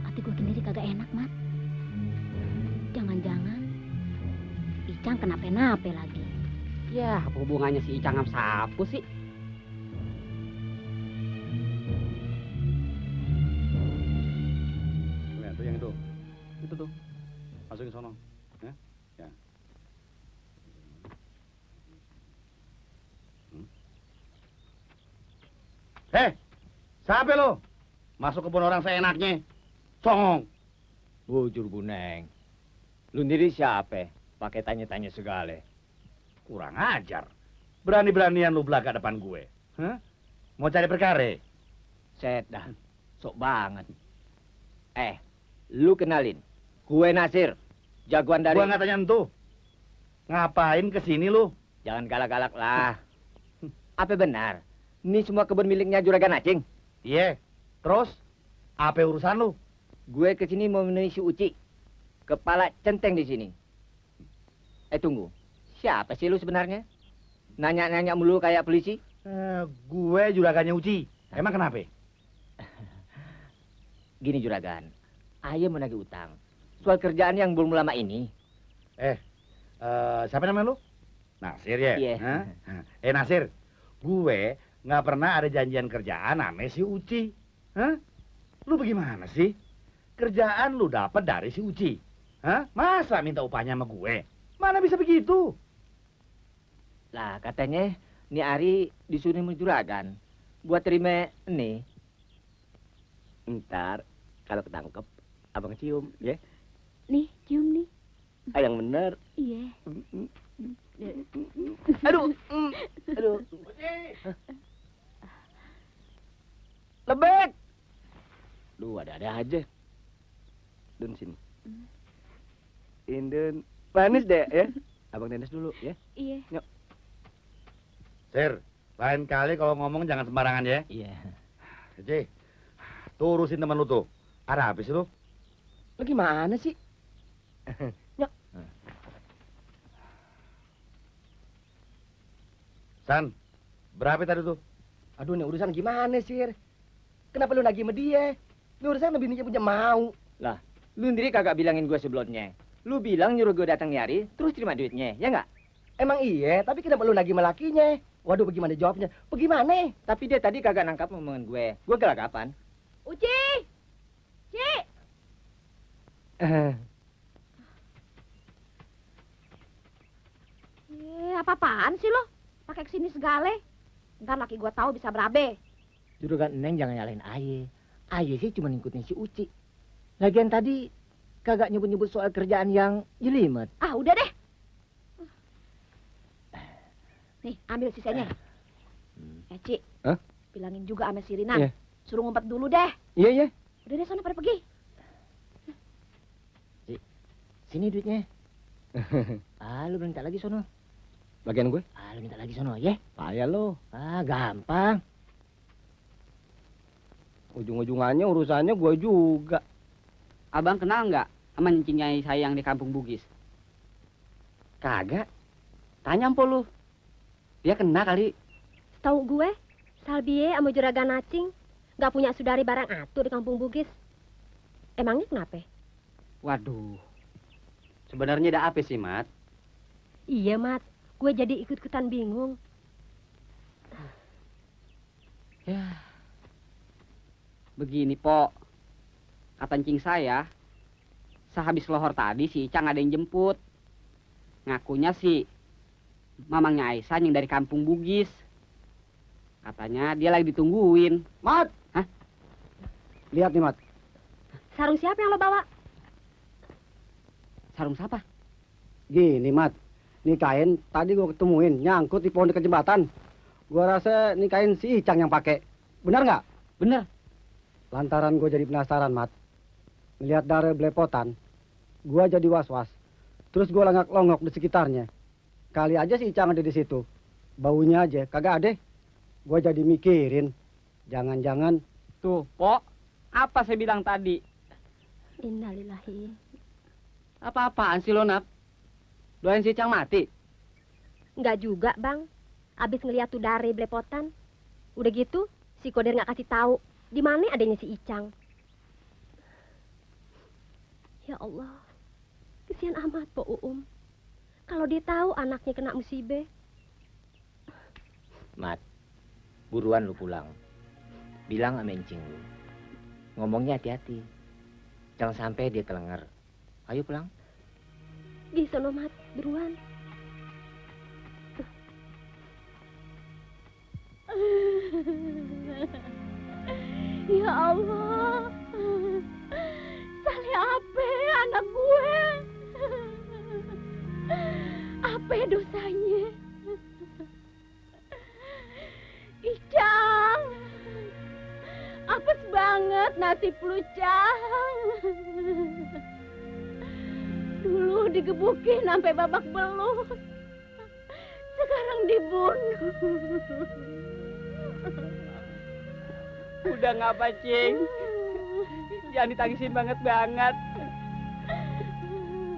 Hati gue sendiri kagak enak, Mat. Jangan-jangan Icang kenapa-napa lagi. Ya, apa hubungannya si Icang sama sapu sih? Lihat tuh yang itu. Itu tuh. Masukin sono. Ya. Ya. Heh, siapa lo? Masuk kebun orang seenaknya. Songong. Bujur Guneng, lu sendiri siapa? Pakai tanya-tanya segala. Kurang ajar. Berani-beranian lu belakang depan gue. Hah? Mau cari perkara? Set dah, sok banget. Lu kenalin, gue Nasir, jagoan dari... Gua nggak tanya entu. Ngapain kesini lu? Jangan galak-galak lah. Apa benar? Ini semua kebun miliknya juragan Nacing? Iya. Terus? Apa urusan lu? Gue kesini mau menemui si Uci, kepala centeng di sini. Tunggu, siapa sih lu sebenarnya? Nanya-nanya mulu kayak polisi? Gue juragannya Uci. Emang kenapa? Gini juragan, ayah mau nagih utang. Soal kerjaan yang belum lama ini. Siapa namanya lu? Nasir ya? Iya. Hah? Nasir, gue nggak pernah ada janjian kerjaan sama si Uci. Hah? Lu bagaimana sih? Kerjaan lu dapat dari si Uci. Hah? Masa minta upahnya sama gue? Mana bisa begitu? Lah katanya, nih Ari disuruh sama juragan buat terima ini. Ntar kalau ketangkep, abang cium, ya? Nih, cium nih. Yang bener. Iya. Aduh, aduh. Lebek. Duh, ada aja. Dun sini. Indun. Manis deh, ya. Abang tenis dulu, ya. Iya. Sir, lain kali kalau ngomong jangan sembarangan ya. Iya. Uci, tuh urusin teman lu tuh. Ada apa sih lu? Lu gimana sih? San, berapa tadi tuh? Aduh, ini urusan gimana sih? Kenapa lu nagih sama dia? Ini urusan lebih punya mau. Lah, lu sendiri kagak bilangin gue sebelumnya. Lu bilang nyuruh gue datang nyari, terus terima duitnya, ya nggak? Emang iya, tapi kenapa lu nagih sama lakinya? Waduh, bagaimana jawabnya? Bagaimana? Tapi dia tadi kagak nangkap omongan gue. Gue gelagapan. Uci! Ci! Apa-apaan sih lo? Pakai kesini segala. Ntar laki gua tahu bisa berabe. Juragan Neng jangan nyalain Aye. Aye sih cuma ngikutin si Uci. Lagian tadi kagak nyebut-nyebut soal kerjaan yang jelimet. Ah, udah deh. Nih, ambil sisanya. Ci. Hah? Bilangin juga sama si Rinan. Iya. Suruh ngumpet dulu deh. Iya, iya. Udah deh, sana pada pergi. Sini duitnya. Lu minta lagi sono. Bagian gue? Lu minta lagi sono, ya? Payah lo. Gampang. Ujung-ujungannya urusannya gue juga. Abang kenal nggak sama cincin saya yang di kampung Bugis? Kagak. Tanya empo lu. Dia kena kali. Tahu gue, Salbie sama juragan Nacing nggak punya saudari barang atur di kampung Bugis. Emangnya kenapa? Waduh. Sebenarnya ada apa sih, Mat? Iya, Mat. Gue jadi ikut-ikutan bingung. Ya. Begini, Pok. Kata cing saya, sehabis lohor tadi si Icang ada yang jemput. Ngakunya sih mamangnya Aisyah yang dari kampung Bugis. Katanya dia lagi ditungguin. Mat! Hah? Lihat nih, Mat. Sarung siapa yang lo bawa? Sarung siapa? Gini, Mat. Nih kain tadi gua ketemuin nyangkut di pohon dekat jembatan. Gua rasa nih kain si Icang yang pakai. Benar nggak? Bener. Lantaran gua jadi penasaran, Mat. Ngelihat darah belepotan, gua jadi was-was. Terus gua longok-longok di sekitarnya. Kali aja si Icang ada di situ. Baunya aja kagak ada. Gua jadi mikirin, jangan-jangan Tuh, Pok. Apa saya bilang tadi? Innalillahi. Apa-apaan sih lo, Nap? Doain si Icang mati? Enggak juga, Bang. Abis ngeliat tuh dari belepotan. Udah gitu, si Kodir nggak kasih tahu di mana adanya si Icang. Ya Allah, kesian amat Po Uum. Kalau dia tahu anaknya kena musibah. Mat, buruan lu pulang. Bilang sama encing lu. Ngomongnya hati-hati. Jangan sampai dia kelengar. Ayo pulang. Di sono Mat, beruan. Ya Allah, salah apa anak gue? Apa dosanya? Icang, apes banget nasib lu, Cang. Dulu digebukin sampai babak belur, sekarang dibunuh. Udah ngapa, Cing? Jangan ditangisin banget.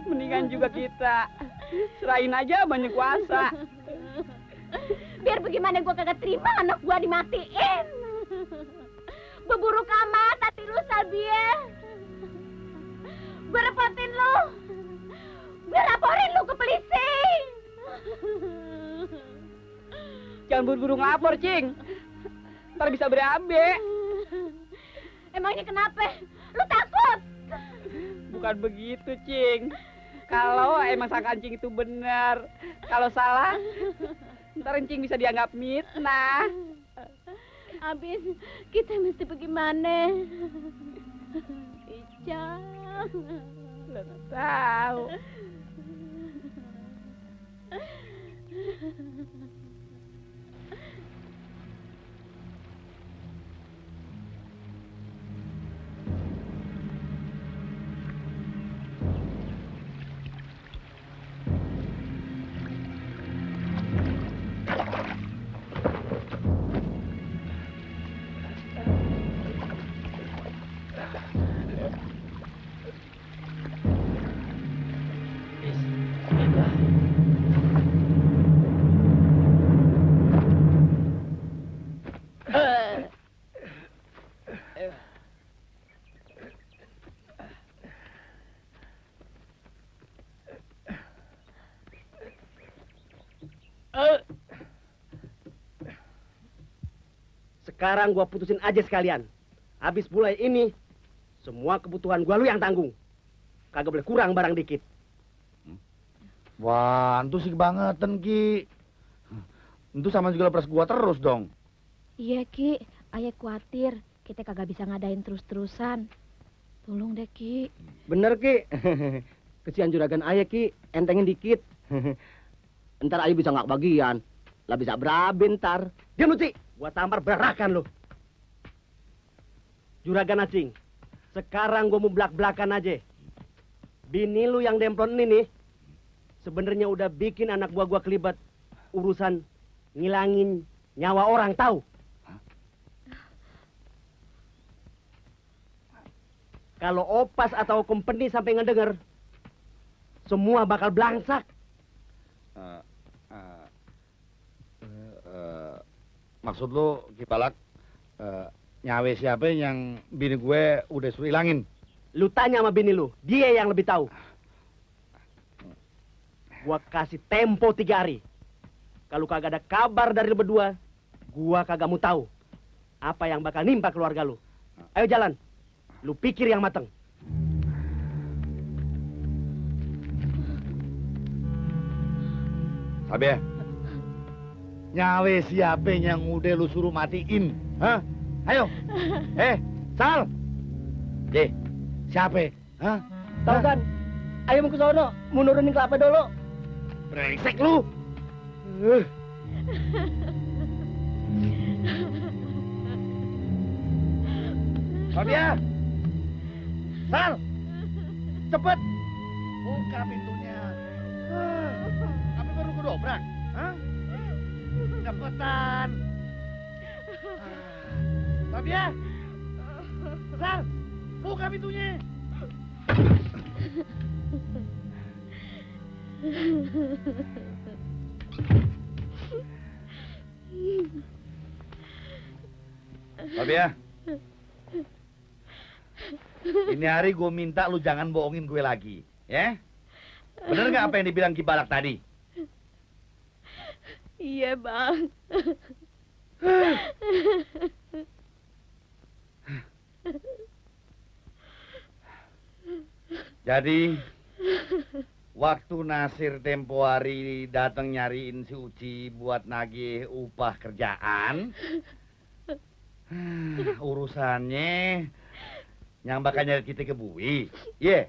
Mendingan juga kita serahin aja banyak kuasa. Biar bagaimana gua kagak terima anak gua dimatiin. Beburuk amat hati lu, Salbie. Gua repotin lu. Gua laporin lu ke polisi. Jangan buru-buru ngelapor, Cing. Ntar bisa berabe. Emangnya kenapa? Lu takut? Bukan begitu, Cing. Kalau emang sangka Cing itu benar. Kalau salah, ntar Cing bisa dianggap mitnah. Abis kita mesti bagaimana? Icang. Nggak tahu. sekarang gua putusin aja sekalian. Habis mulai ini, semua kebutuhan gua lu yang tanggung. Kagak boleh kurang barang dikit. Wah, itu sih kebangetan, Ki. Itu sama juga lepas gua terus dong. Iya Ki, ayah khawatir kita kagak bisa ngadain terus-terusan. Tolong deh Ki. Bener Ki. Kesian juragan ayah Ki, entengin dikit. Ntar ayah bisa nggak bagian. Lah bisa berabe ntar. Diam lu Ci, gua tampar berakan lu. Juragan Acing, sekarang gua mau belak-belakan aja. Bini lu yang demplon ini nih, sebenarnya udah bikin anak buah gua kelibat urusan ngilangin nyawa orang, tahu? Kalau Opas atau company sampai ngedenger, semua bakal belangsak. Maksud lu, Kipalak, nyawe siapa yang bini gue udah suruh hilangin? Lu tanya sama bini lu, dia yang lebih tahu. Gua kasih tempo 3 hari. Kalau kagak ada kabar dari lu berdua, gua kagak mau tahu apa yang bakal nimpa keluarga lu. Ayo jalan. Lu pikir yang mateng. Sabe, Nyawe siapa yang udah lu suruh matiin? Hah? Ayo. Sal. Siapa? Hah? Tahu kan? Ayo mau ke sono, mau nurunin kelapa dulu. Brengsek lu. Claudia. Sal. Cepet. Buka pintunya. Apa baru gue dobrak? Hah? Cepetan. Claudia. Sal. Buka pintunya. Claudia. Ini hari gue minta lu jangan bohongin gue lagi, ya? Bener nggak apa yang dibilang Kibalak tadi? Iya, Bang. Jadi, waktu Nasir tempo hari datang nyariin si Uci buat nagih upah kerjaan, urusannya yang bakal nyari kita ke Bui. Iya.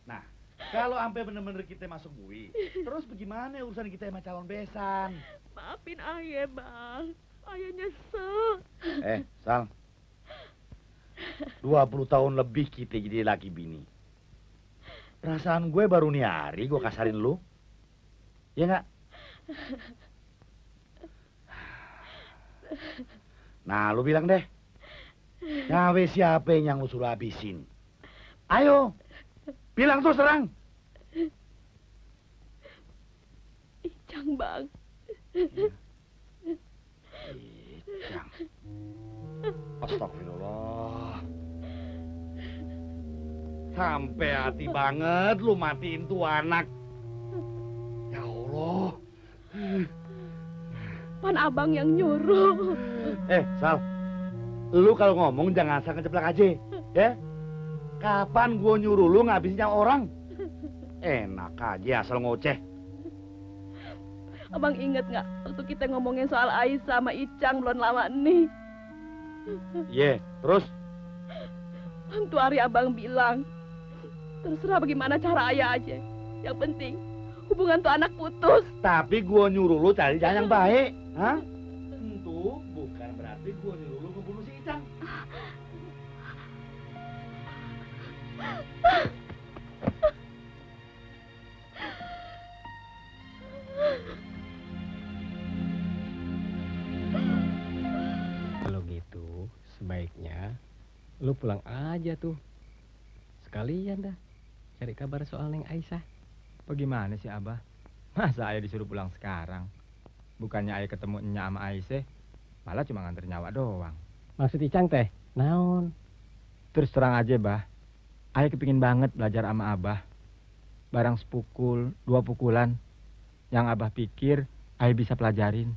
Nah, kalau sampai bener-bener kita masuk Bui, terus bagaimana urusan kita sama calon besan? Maafin ayah, Bang. Ayah nyesel. Sal. 20 tahun lebih kita jadi laki bini. Perasaan gue baru nih hari gue kasarin lu. Ya nggak? Nah, lu bilang deh. Nyawe siapa yang lu suruh habisin? Ayo. Bilang terus terang. Icang, Bang. Icang. Astagfirullah. Sampai hati banget lu matiin tuh anak. Ya Allah. Pan abang yang nyuruh. Sal. Lu kalau ngomong jangan asal ngeceplak aja, ya? Kapan gua nyuruh lu ngabisin yang orang? Enak aja asal ngoceh. Abang inget nggak waktu kita ngomongin soal Aisyah sama Icang belum lama nih? Iya, terus? Waktu hari abang bilang, terserah bagaimana cara ayah aja. Yang penting, hubungan tuh anak putus. Tapi gua nyuruh lu cari jalan yang baik, hah? Tentu bukan berarti gua nyuruh lu ngebunuh si Icang. Kalau gitu, sebaiknya lu pulang aja tuh. Sekalian dah cari kabar soal Neng Aisyah. Bagaimana sih Abah? Masa ayah disuruh pulang sekarang? Bukannya ayah ketemu Nya sama Aisyah, malah cuma nganter nyawa doang. Maksud Icang teh, naon? Terus terang aja, Bah. Ayah kepingin banget belajar sama Abah. Barang sepukul, 2 pukulan. Yang Abah pikir, ayah bisa pelajarin.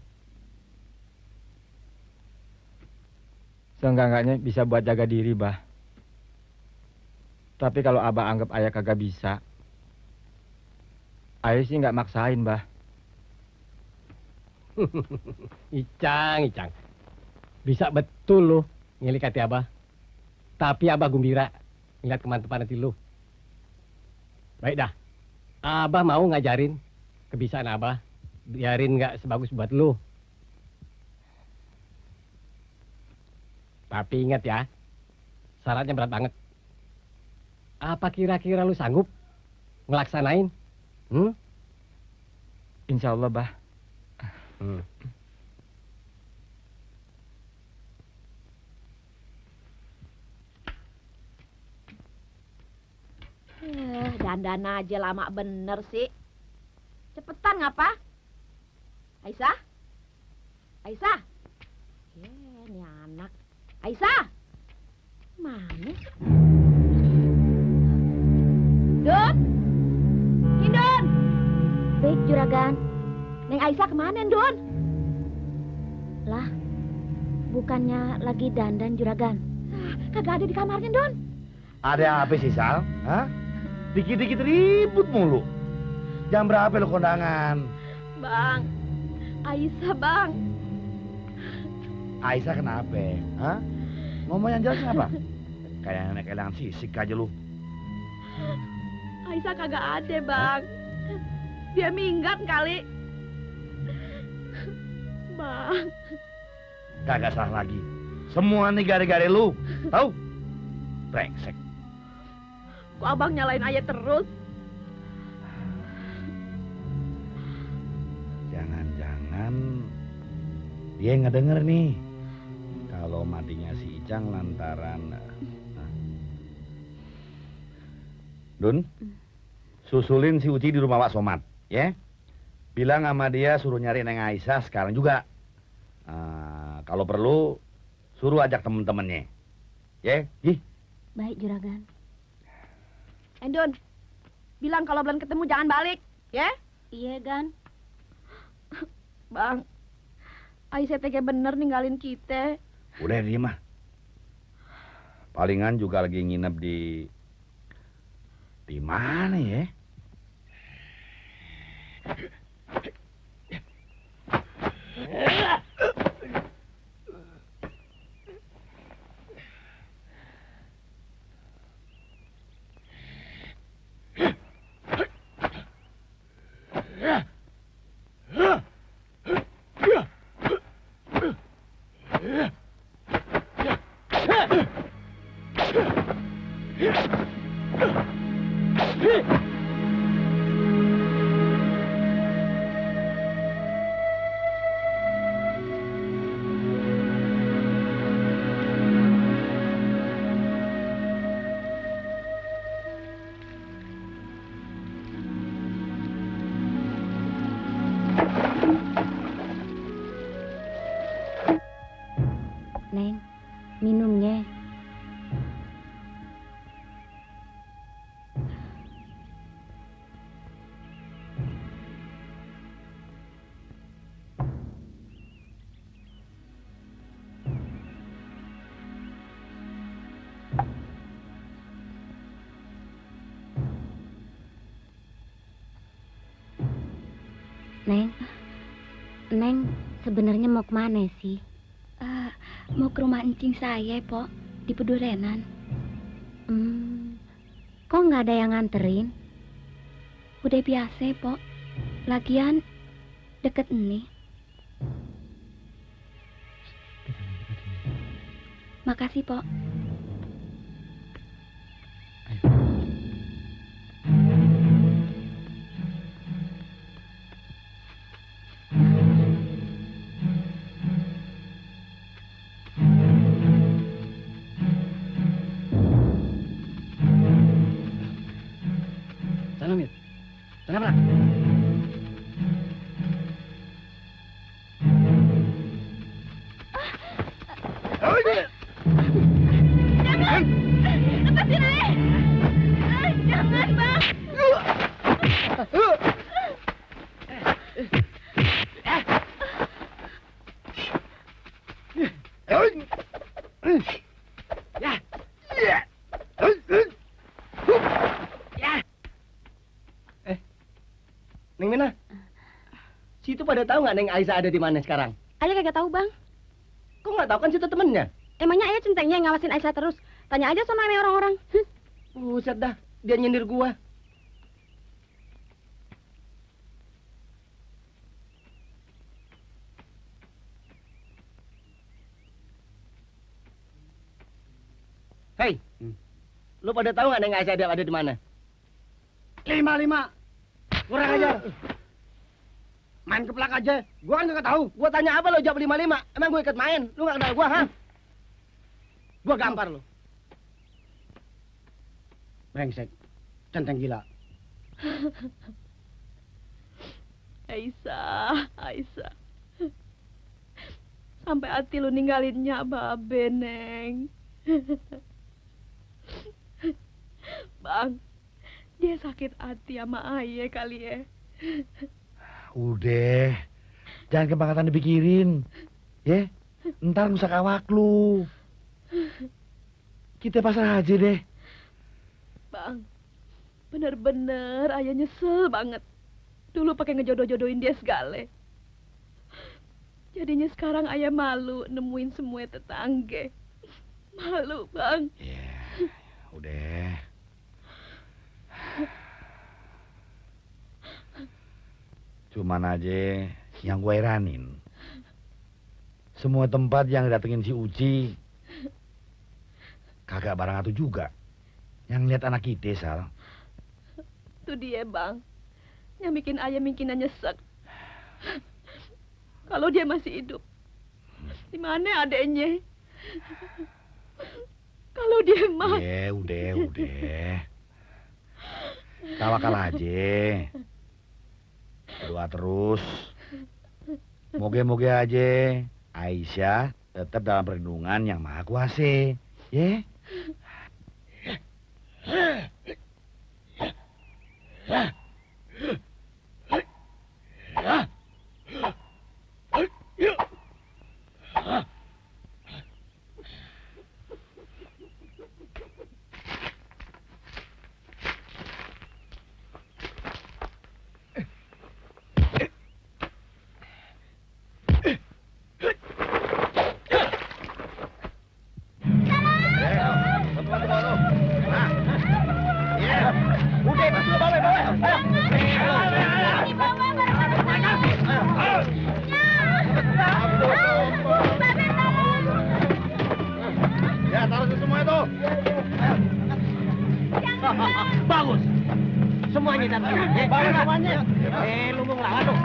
Seenggak-enggaknya bisa buat jaga diri, Bah. Tapi kalau Abah anggap ayah kagak bisa, ayah sih nggak maksain, Bah. Icang. Bisa betul lu ngilik hati Abah. Tapi Abah gembira ngeliat kemantepan hati lu. Baik dah. Abah mau ngajarin kebiasaan Abah. Biarin nggak sebagus buat lu. Tapi ingat ya, syaratnya berat banget. Apa kira-kira lu sanggup ngelaksanain? Insya Allah, Bah. Dandan aja lama bener sih. Cepetan ngapa? Aisyah? Aisyah? Ini anak. Aisyah? Mana? Dun? Indun? Baik, Juragan. Neng Aisyah kemana, Dun? Lah, bukannya lagi dandan, Juragan? Kagak ada di kamarnya, Dun. Ada apa sih, Sal? Hah? Dikit-dikit ribut mulu. Jam berapa lo kondangan? Bang, Aisyah bang. Aisyah kenapa? Hah? Ngomong yang jelas kenapa? Kayak nenek kehilangan sisik aja lu. Aisyah kagak ada bang. Dia minggat kali. Bang, Kagak salah lagi. Semua nih gara-gara lu. Tahu? Brengsek. kok abang nyalain ayah terus? Jangan-jangan dia ngedenger nih kalau matinya si Icang lantaran Dun, susulin si Uci di rumah Wak Somad, ya? Bilang sama dia suruh nyari Neng Aisyah sekarang juga. Kalau perlu suruh ajak temen-temennya, ya? Ih, Baik, Juragan. Endon, bilang kalau belum ketemu jangan balik, ya? Iya, Gan. Bang, Aisyah tega bener ninggalin kita. udah dia mah. Palingan juga lagi nginep di mana ya? Neng, minumnya. Neng sebenarnya mau kemana sih? Mau ke rumah encing saya, Pok, di Pedurenan. Kok nggak ada yang nganterin? Udah biasa, Pok. Lagian deket ini. Makasih, Pok. Sana, Mit. Sana, Pak. Jangan! Lepasin ayah! Jangan, Bang! Neng Mina, situ pada tahu nggak Neng Aisyah ada di mana sekarang? Ayah kagak tahu, Bang. Kok nggak tahu kan situ temennya? Emangnya ayah centengnya ngawasin Aisyah terus? Tanya aja sama orang-orang. Buset dah, dia nyindir gua. Hei, lu pada tahu nggak Neng Aisyah ada di mana? 5. Kurang ajar. Main keplak aja. Gua kan nggak tahu. Gua tanya apa lo jawab 5. Emang gue ikut main? Lu nggak kenal gua, ha? Gua gampar lu. Brengsek. Centeng gila. Aisyah. Sampai hati lu ninggalinnya Babe, Neng. Bang, dia sakit hati sama ayah kali ya. Udah, jangan kebangetan dipikirin, ya. Ntar rusak awak lu. Kita pasrah aja deh. Bang, bener-bener ayah nyesel banget. Dulu pakai ngejodoh-jodohin dia segala. Jadinya sekarang ayah malu nemuin semua tetangga. Malu, Bang. Ya, udah. Cuman aja yang gue heranin, semua tempat yang datengin si Uci kagak barang atu juga. Yang lihat anak kita, Sal. Itu dia, Bang. Yang bikin ayah mungkin nyesek. Kalau dia masih hidup, di mana adeknya? Kalau dia mati. Ya, udah. Tawakal aja. Berdoa terus. Moga-moga aja Aisyah tetap dalam perlindungan yang maha kuasa. Ya? Ya, taruh semua itu. Bagus. Semuanya datang. Bagus semuanya. Lumbung lawan dong.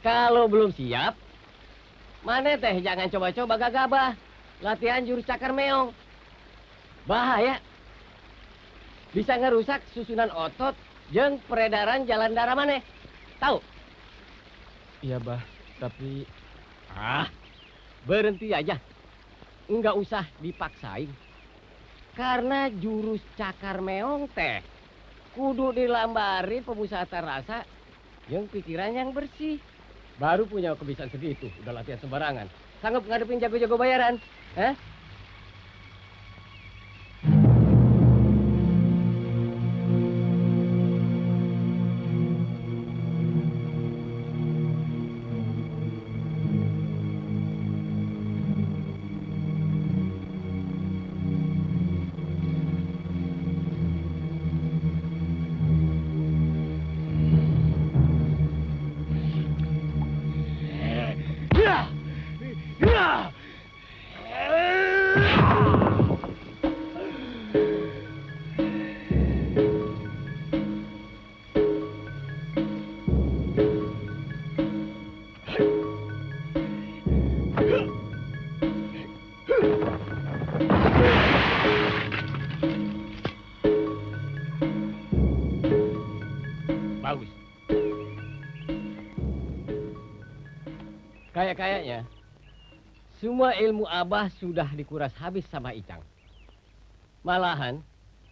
Kalau belum siap, mana teh jangan coba-coba gagabah. Latihan jurus cakar meong. Bahaya. Bisa ngerusak susunan otot jeung peredaran jalan darah mana. Tahu? Iya, Bah. Tapi Berhenti aja. Enggak usah dipaksain. Karena jurus cakar meong teh kudu dilambari pemusatan rasa yang pikiran yang bersih. Baru punya kebiasaan segitu, udah latihan sembarangan. Sanggup ngadepin jago-jago bayaran? Hah? Bagus. Kayaknya semua ilmu Abah sudah dikuras habis sama Icang. Malahan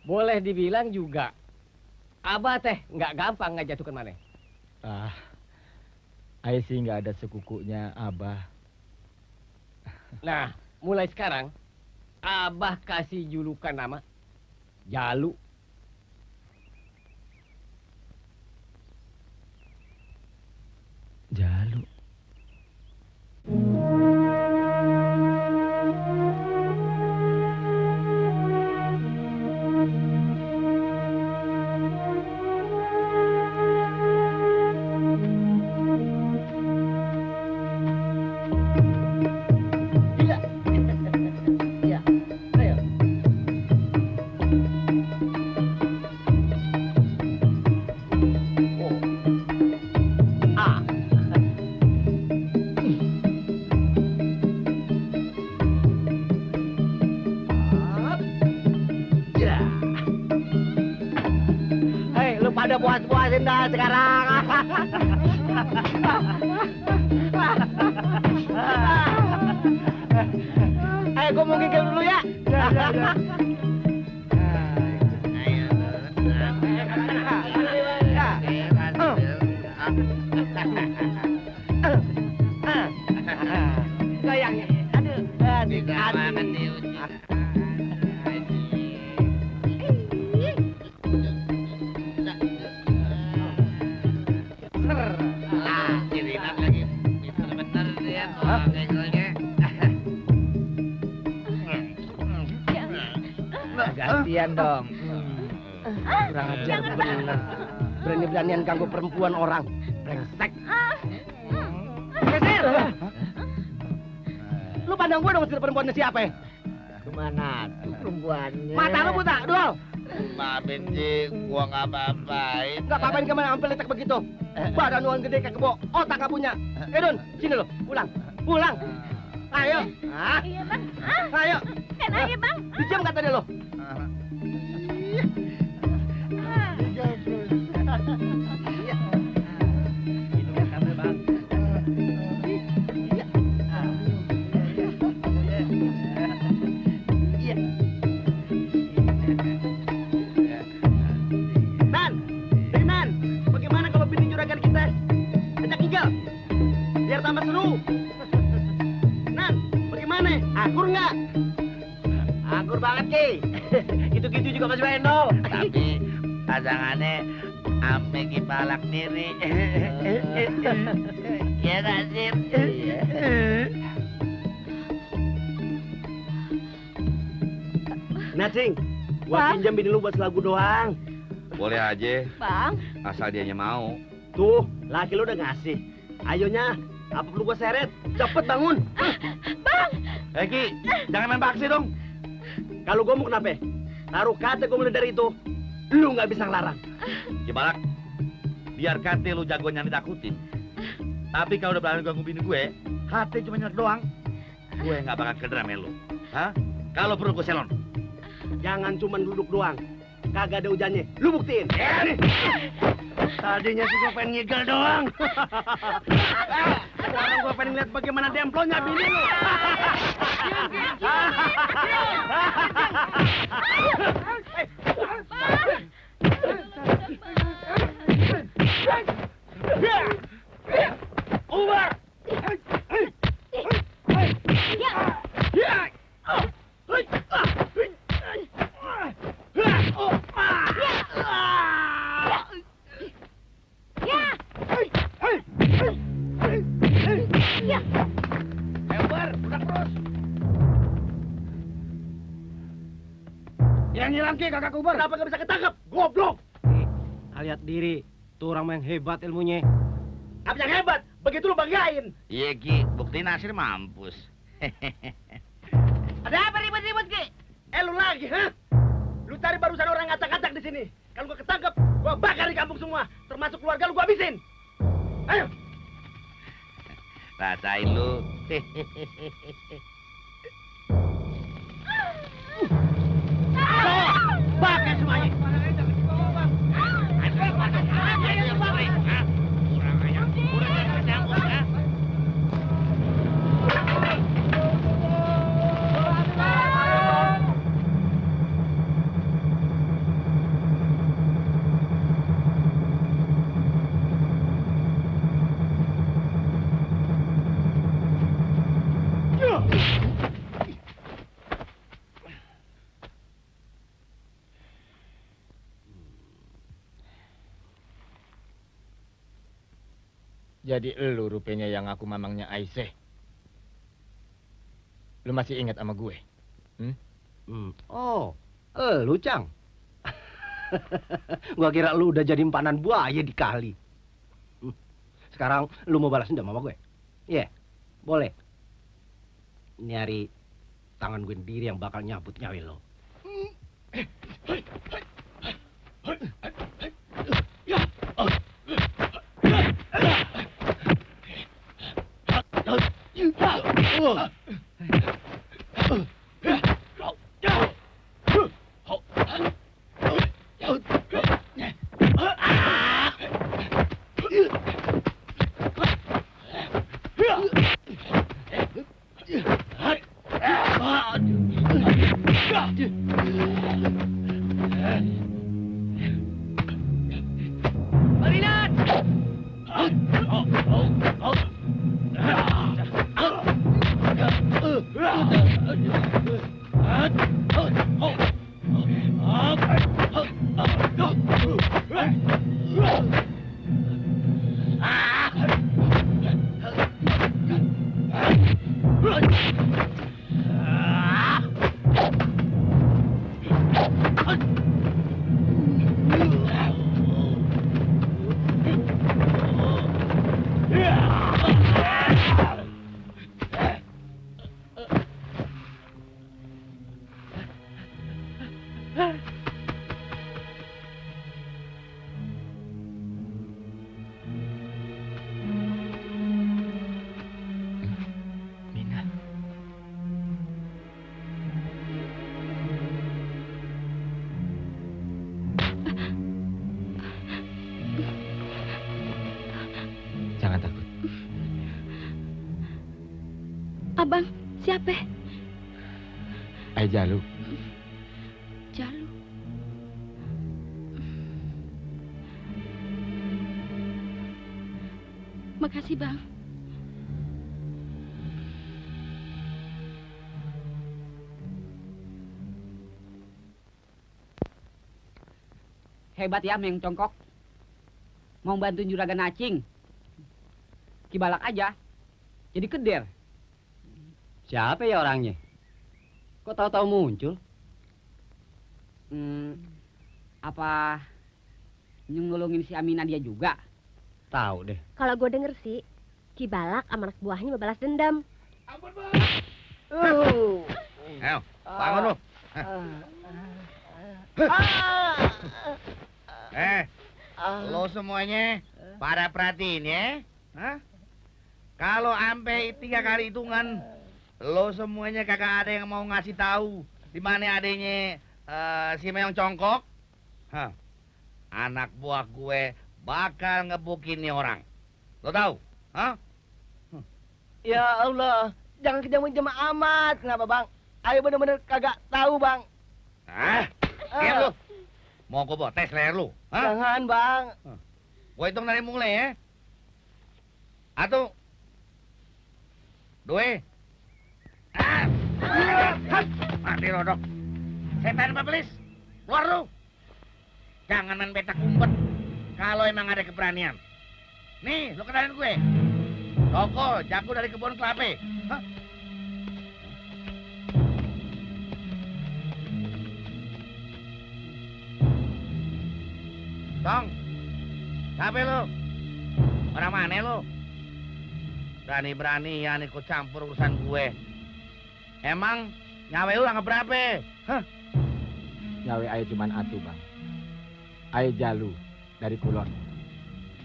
boleh dibilang juga Abah teh nggak gampang ngajatuhkan maneh. Ayah sih nggak ada sekukunya, Abah. Nah, mulai sekarang Abah kasih julukan nama Jalu. Jalu. puas-puasin dah sekarang. Gue mau gigil dulu ya. Goyang. Aduh. Gantian dong. Kurang ajar bener. Berani-beranian ganggu perempuan orang. Brengsek. Geser. Lu pandang gua dong si perempuannya siapa ya? Kemana tuh perempuannya? Mata lu buta, Dol. Maafin Ji, gua nggak apa-apain. Nggak apa-apain kemana sampai letak begitu. Badan lu gede kayak kebo, otak nggak punya. Don, sini lo, pulang. Pulang. Ayo. Iya, Bang. Ayo. Kan aja, Bang. Dijam kata dia lo. Tambah seru. Nan, bagaimana? Akur nggak? Akur banget, Ki. Gitu-gitu juga masih Wendol. Tapi pasangannya ame kipalak diri. Ya nggak sih? Nah, Cing, gua pinjam bini lu buat selagu doang. Boleh aja, Bang. asal dianya mau. Tuh, laki lu udah ngasih. Ayonya, apa perlu gua seret? Cepet bangun. Bang. Ki, jangan main baksi dong. Kalau gua mau kenapa? Taruh kata gua mulai dari itu, lu nggak bisa ngelarang. Cibalak, biar kate lu jagonya ditakutin. Tapi kalau udah berani ganggu bini gue, hati cuma nyerah doang. Gue nggak bakal kederam lu. Hah? Kalau perlu gue selon. Jangan cuma duduk doang. Kagak ada hujannya. Lu buktiin. Tadinya sih gue pengen ngigel doang. Sekarang gue pengen lihat bagaimana demplonya bini lu. Umar. Yang nyiram Ki, kakak Kubar. Kenapa gak bisa ketangkep? Goblok. Lihat diri, tuh orang yang hebat ilmunya. Apa yang hebat? Begitu lu banggain. Iya Ki, buktiin hasil mampus. Ada apa ribet-ribet Ki? Lu lagi, ha? Lu tadi barusan orang ngacak-ngacak di sini. Kalau gua ketangkep, gua bakar di kampung semua. Termasuk keluarga lu gua habisin. Ayo. Rasain lu. Bakar semuanya. Jadi elu rupanya yang aku mamangnya Aisyah. Lu masih ingat sama gue? Oh, lu Cang. Gua kira lu udah jadi empanan buaya di kali. Sekarang lu mau balas dendam sama gue? Iya, boleh. Ini hari tangan gue sendiri yang bakal nyabut nyawa lo. Bang? Siapa? Ai Jalu. Jalu. Makasih, Bang. Hebat ya Meng Congkok. Mau bantuin juragan Acing. Kibalak aja. Jadi keder. Siapa ya orangnya? Kok tahu-tahu muncul? Apa nyengolongin si Amina dia juga? Tahu deh. Kalau gue denger sih, Ki Balak sama anak buahnya mau balas dendam. Ayo, bangun lu. Lo semuanya pada perhatiin ya. Hah? Kalau sampai 3 kali hitungan, lo semuanya kagak ada yang mau ngasih tahu di mana adanya si Meong Congkok. Hah. Anak buah gue bakal ngebukin nih orang. Lo tahu? Hah? Ya Allah, jangan kejam-kejam amat. Kenapa, Bang? Ayo bener-bener kagak tahu, Bang. Diam lu. Mau gue bawa tes leher lu? Hah? Jangan, Bang. Gue hitung dari mulai ya. 1, 2. Mati lo, Dok. Setan pebelis. Keluar lu. Jangan main petak umpet. Kalau emang ada keberanian. Nih, lu kenalin gue. Toko jago dari kebun kelapa. Hah? Tong, siapa lu? Orang mana lu? Berani-berani ya ikut campur urusan gue. Emang nyawa lu nggak berapa? Hah? Nyawe Ai cuman atu, Bang. Ai Jalu dari Kulon.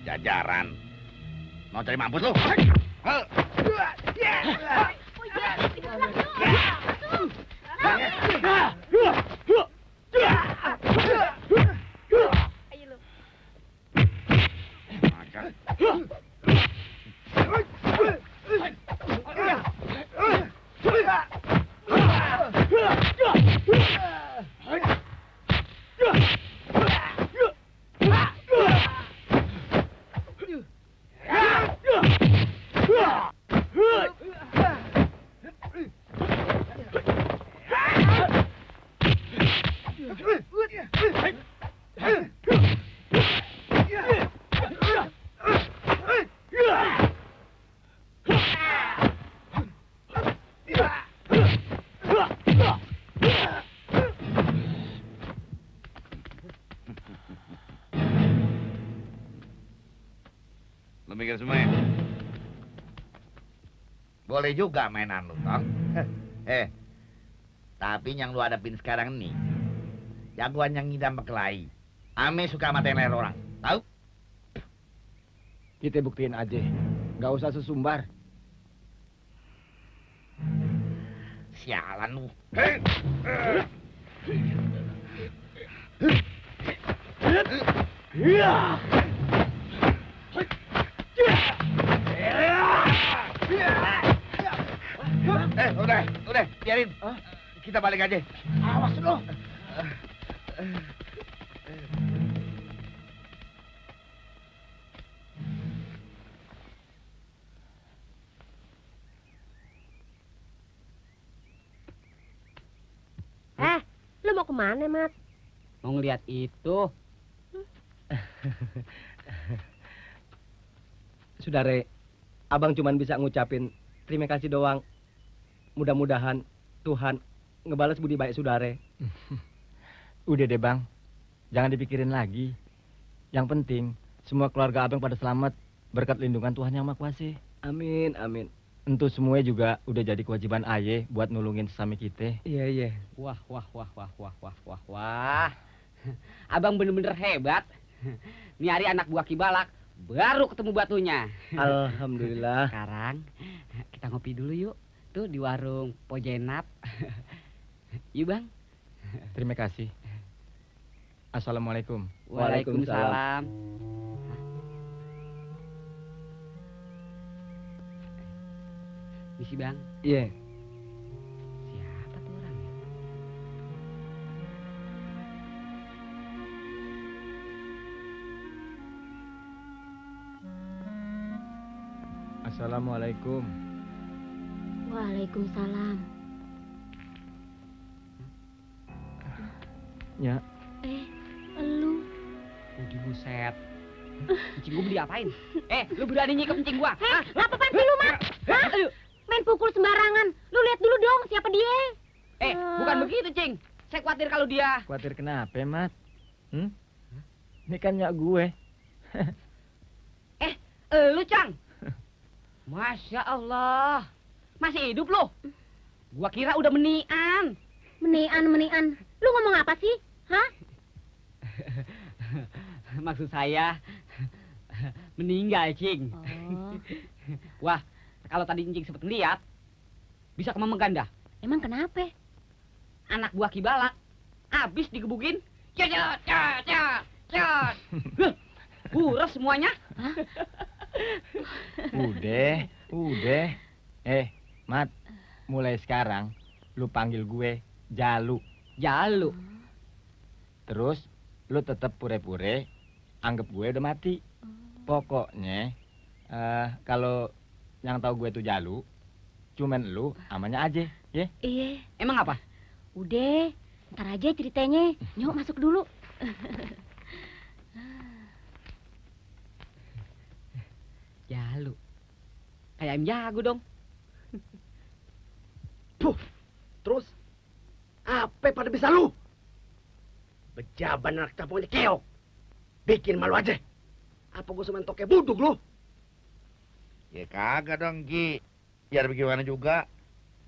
Jajaran. Mau cari mampus lu? Lu mikir semua ya? Boleh juga mainan lu, Tong. Tapi yang lu hadapin sekarang nih, jagoan yang ngidam berkelahi. Ame suka matain leher orang, tahu? Kita buktiin aja. Nggak usah sesumbar. Sialan lu. Udah, biarin. Kita balik aja. Awas lu. Lu mau kemana, Mat? Mau ngeliat itu. Saudara, abang cuman bisa ngucapin terima kasih doang. Mudah-mudahan Tuhan ngebalas budi baik saudara. Udah deh, Bang. Jangan dipikirin lagi. Yang penting, semua keluarga abang pada selamat berkat lindungan Tuhan Yang Maha Kuasa. Amin, amin. Entu semuanya juga udah jadi kewajiban aye buat nulungin sesama kita. Iya. Wah. Abang bener-bener hebat. Nih hari anak buah Kibalak baru ketemu batunya. Alhamdulillah. Sekarang kita ngopi dulu yuk. Tuh di warung Pojenap. Yuk, Bang. Terima kasih. Assalamualaikum. Waalaikumsalam. Misi, Bang. Iya. Siapa tuh orang ya? Assalamualaikum. Waalaikumsalam. Ya, Elu. Uji buset. Kencing gua beli apain? Lu berani nyikap kencing gua? Hah? Apa-apaan sih lu, Mat? Hah? Main pukul sembarangan. Lu lihat dulu dong siapa dia. Bukan begitu, Cing. Saya khawatir kalau dia... khawatir kenapa, Mat? Ini kan nyak gue. Lu, Cang. Masya Allah. Masih hidup lu? Gua kira udah menian. Menian. Lu ngomong apa sih? Hah? Maksud saya meninggal, Cing. Oh. Wah, kalau tadi Cing sempet lihat, bisa kemamang ganda. Emang kenapa? Anak buah Kibalak habis digebukin. Cet. Uras semuanya. Udah. Mat, mulai sekarang lu panggil gue Jalu. Jalu. Terus lu tetap pure-pure anggap gue udah mati. Pokoknya kalau yang tahu gue tuh Jalu, cuman lu amanya aja, ya? Iya. Emang apa? Udah, ntar aja ceritanya. Nyok masuk dulu. Jalu. Kayak ayam jago dong. Terus apa pada bisa lu? Bejaban anak campurnya keok. Bikin malu aja. Apa gue semen toke buduk lu? Ya kagak dong, Ki. Biar bagaimana juga.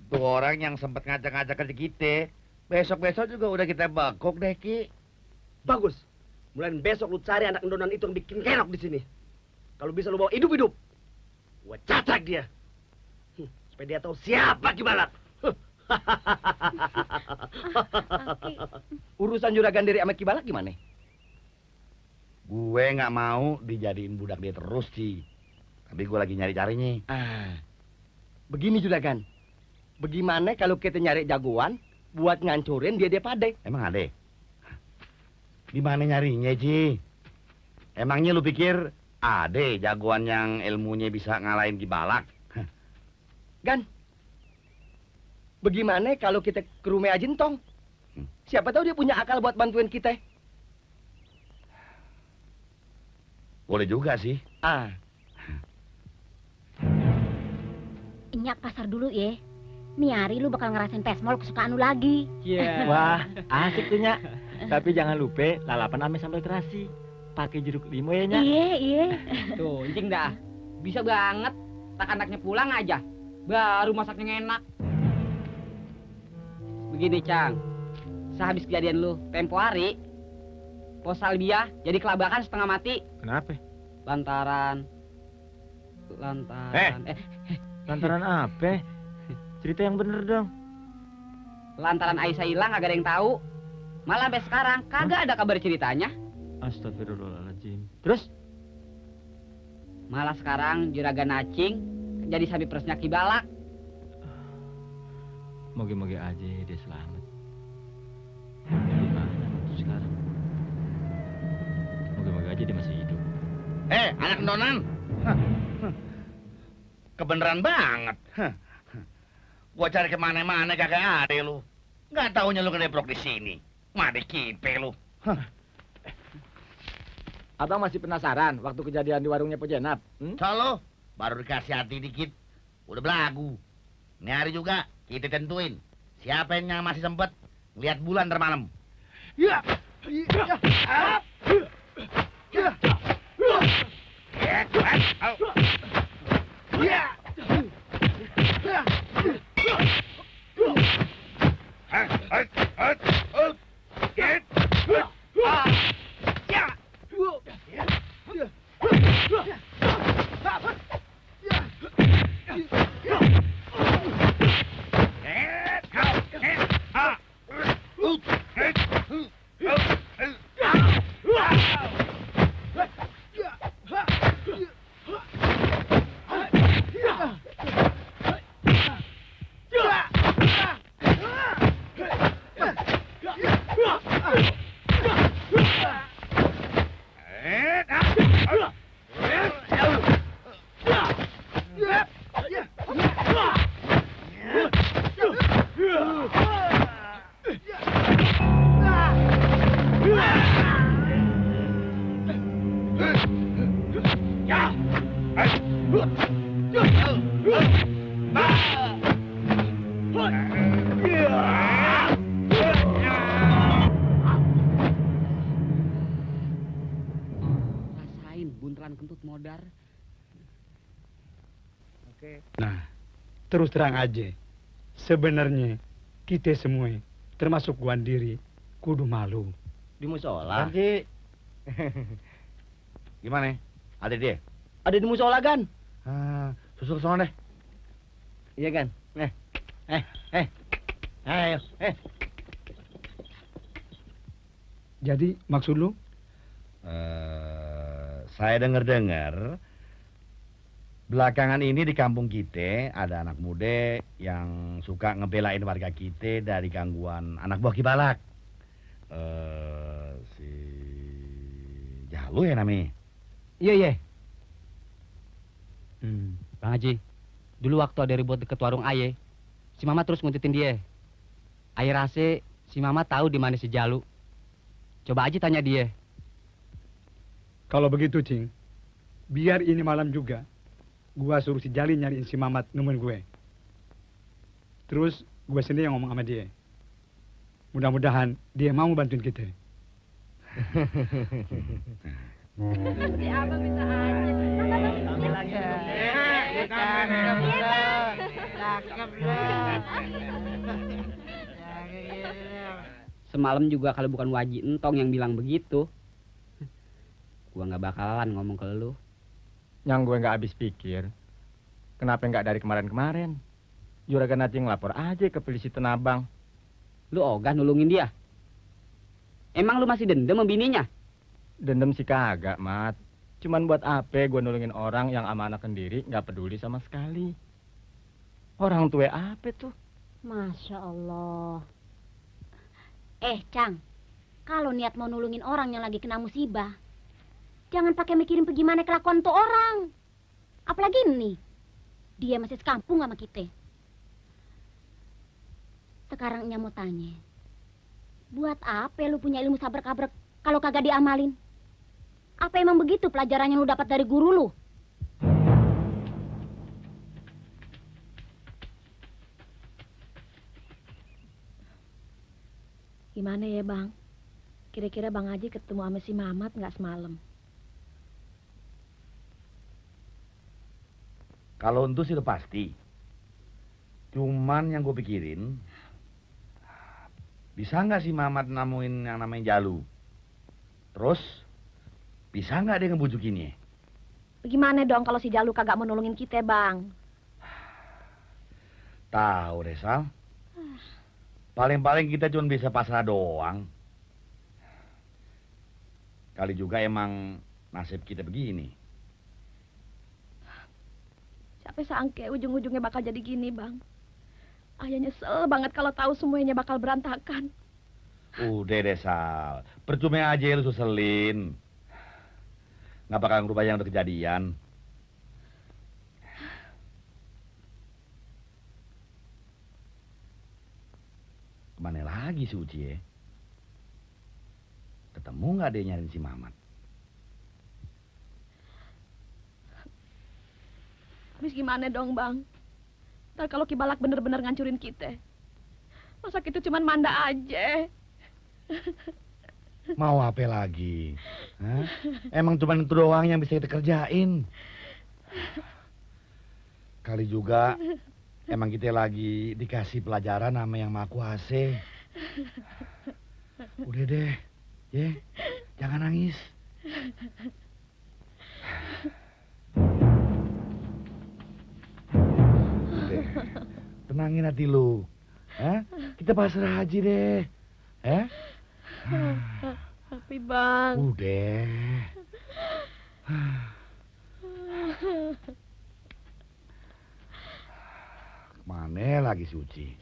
Tuh orang yang sempat ngajak-ngajak ke kita, besok-besok juga udah kita bakok deh, Ki. Bagus. Mulai besok lu cari anak endonan itu yang bikin kenok di sini. Kalau bisa lu bawa hidup-hidup, gua cacak dia. Supaya dia tahu siapa Kibalak. Urusan juragan dari Amet Kibalak gimana? Gue nggak mau dijadiin budak dia terus, Ci. Tapi gue lagi nyari-carinya. Begini juragan. Bagaimana kalau kita nyari jagoan buat ngancurin dia pade? Emang ada? Di mana nyarinya, Ci? Emangnya lu pikir ada jagoan yang ilmunya bisa ngalahin Kibalak? Gan, bagaimana kalau kita ke rumah Ajintong? Siapa tahu dia punya akal buat bantuin kita. Boleh juga sih. Inyak pasar dulu ya. Nih hari lu bakal ngerasain pesmol kesukaan lu lagi. Iya. Wah, asik tuh, Nyak. Tapi jangan lupa lalapan ame sambal terasi. Pakai jeruk limau ya, Nyak. Iya. Tuh, Cing dah. Bisa banget. Tak anaknya pulang aja. Baru masaknya enak. Begini, Cang. Sehabis kejadian lu tempo hari, Pos Salbia jadi kelabakan setengah mati. Kenapa? Lantaran Lantaran apa? Cerita yang bener dong. Lantaran Aisyah hilang kagak ada yang tahu. Malah sampai sekarang kagak ada kabar ceritanya. Astagfirullahaladzim. Terus? Malah sekarang juragan Acing jadi sapi persnya Kibalak. Moga-moga aja dia selamat. Gimana tuh sekarang? Moga-moga aja dia masih hidup. Anak nonan. Kebeneran banget. Gua cari kemana-mana kagak ada lu. Nggak taunya lu kedeprok di sini. Made kipe lu. Abang masih penasaran waktu kejadian di warungnya Pojenap? Solo, baru dikasih hati dikit. Udah belagu. Ini hari juga kita tentuin siapa yang masih sempet ngeliat bulan ntar malam. Ya. modar. Oke. Nah, terus terang aja. Sebenarnya kita semua, termasuk gua sendiri, kudu malu. Di musola. Ganti. Gimana? Ada dia? Ada di musola, Gan. Susul sono deh. Iya, Gan. Ayo. Jadi maksud lu? Saya dengar-dengar belakangan ini di kampung kita ada anak muda yang suka ngebelain warga kita dari gangguan anak buah Kibalak. Si Jalu ya namanya. Iya. Bang Haji, dulu waktu ada ribut deket warung Aye, si Mama terus nguntitin dia. Aye rasa si Mama tahu di mana si Jalu. Coba aja tanya dia. Kalau begitu, Cing, biar ini malam juga, gua suruh si Jali nyariin si Mamat nemuin gue. Terus gue sendiri yang ngomong sama dia. Mudah-mudahan dia mau bantuin kita. Si Abang bisa aja. Ambil lagi. Semalam juga kalau bukan Waji Entong yang bilang begitu, gua nggak bakalan ngomong ke lu. Yang gue nggak habis pikir, kenapa nggak dari kemarin-kemarin? Juragan Acing lapor aja ke polisi Tenabang. Lu ogah nulungin dia. Emang lu masih dendam sama bininya? Dendam sih kagak, Mat. Cuman buat apa gue nulungin orang yang amanah sendiri nggak peduli sama sekali. Orang tua apa tuh? Masya Allah. Cang, kalau niat mau nulungin orang yang lagi kena musibah, jangan pakai mikirin bagaimana kelakuan tuh orang. Apalagi nih, dia masih sekampung sama kita. Sekarang Nya mau tanya, buat apa lu punya ilmu sabrek-abrek kalau kagak diamalin? Apa emang begitu pelajaran yang lu dapat dari guru lu? Gimana ya, Bang? Kira-kira Bang Haji ketemu sama si Mamat nggak semalam? Kalau untuk sih udah pasti. Cuman yang gue pikirin, bisa nggak si Mamat nemuin yang namanya Jalu? Terus, bisa nggak dia ngebujukinnya? Bagaimana dong kalau si Jalu kagak mau nolongin kita, Bang? Tahu deh, Sal. Paling-paling kita cuma bisa pasrah doang. Kali juga emang nasib kita begini. Siapa sangka ujung-ujungnya bakal jadi gini, Bang. Ayah nyesel banget kalau tahu semuanya bakal berantakan. Udah deh, Sal. Percuma aja lu suselin. Nggak bakal ngerubah yang udah kejadian. Kemana lagi si Uci ya? Ketemu nggak dia nyariin si Mamat? Habis gimana dong, Bang? Ntar kalau Kibalak bener-bener ngancurin kita. Masa kita cuman manda aja? Mau apa lagi? Hah? Emang cuma itu doang yang bisa kita kerjain. Kali juga emang kita lagi dikasih pelajaran sama yang Maha Kuasa. Udah deh, ya, jangan nangis. Udah, tenangin hati lu. Hah? Kita pasrah aja deh. Tapi Bang. Udah. Kemana lagi Suci?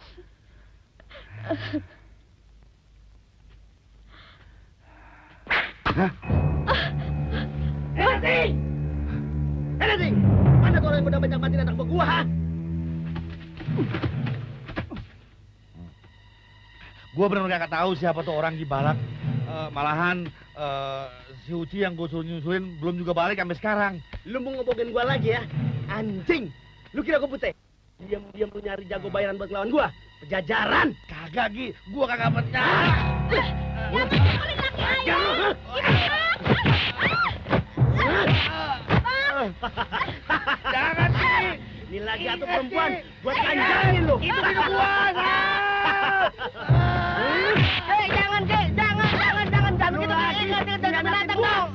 Hah? Nanti! Mana tuh orang yang udah banyak-banyakin anak buah gua, ha? Gua bener-bener gak tahu siapa tuh orang di Balak. Malahan si Uci yang gue suruh nyusulin belum juga balik sampai sekarang. Lu mau ngebokin gua lagi ya? Anjing! Lu kira gua putih? Diam-diam lu nyari jago bayaran buat lawan gua? Pejajaran! Kagak, Gi. Gua kagak percaya. Jangan pukulin laki ayah. Jangan sih. Ini lagi atuh perempuan buat kanjangin lu. Itu bini gua. Jangan begitu. Jangan datang dong.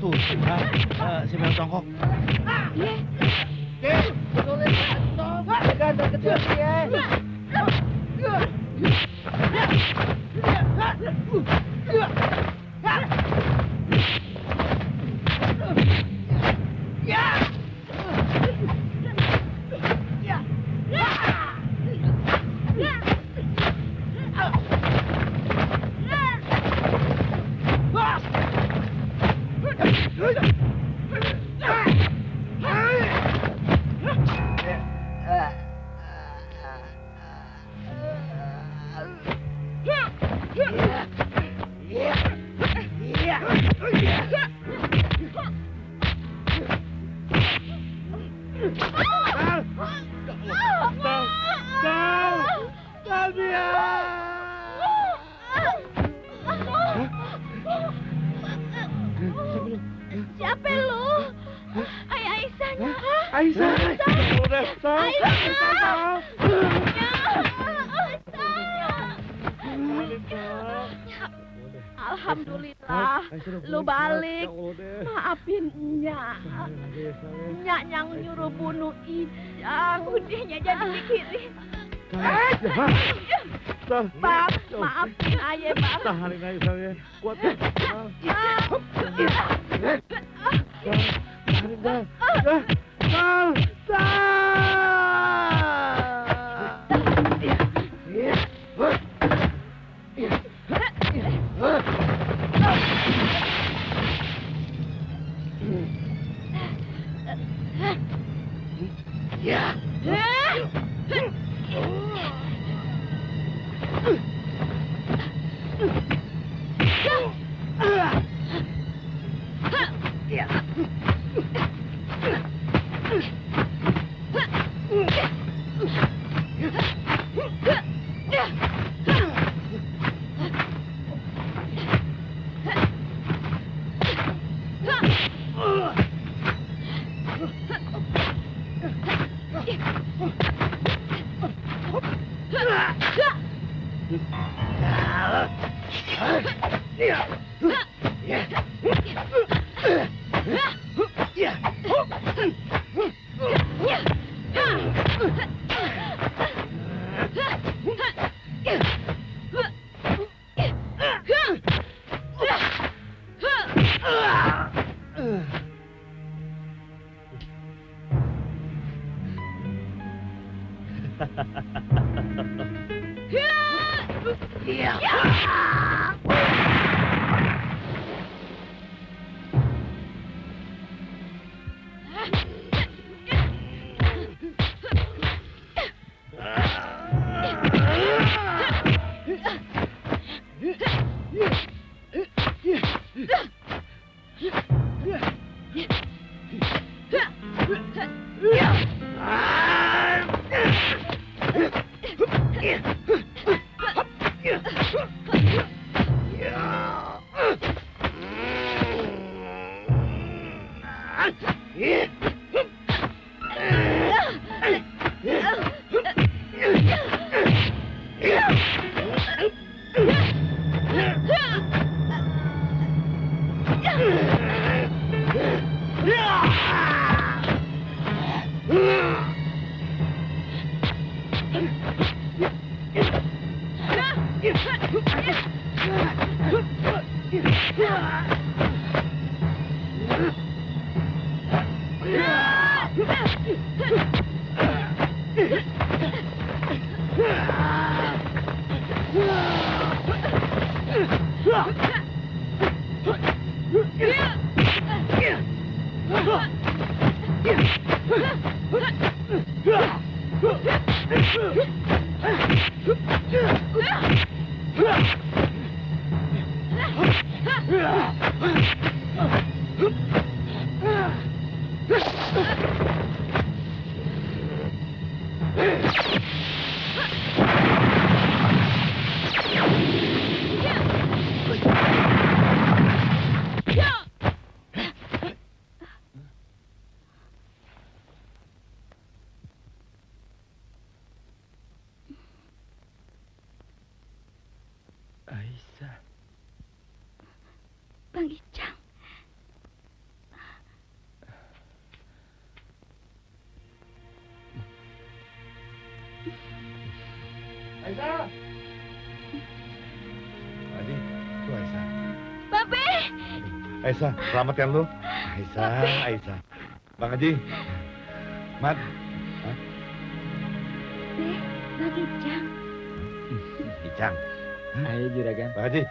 Tuh, si Mel Tongkok. Siapa lu? Aisyahnya. Aisyah. Alhamdulillah, lu balik. Maafin Nyak. Nyak yang nyuruh bunuh Ijang. Udahnya jadi mikirin. Bang, maafin ayah, Bang. Tahanin aja saya. Kuat. Aisyah. Bang Icang. Aisyah. Haji, tuh Aisyah. Babe. Aisyah, selamatkan lu. Aisyah. Bang Haji. Mat. Bang Icang. Icang. Ayo juragan. Bang Haji,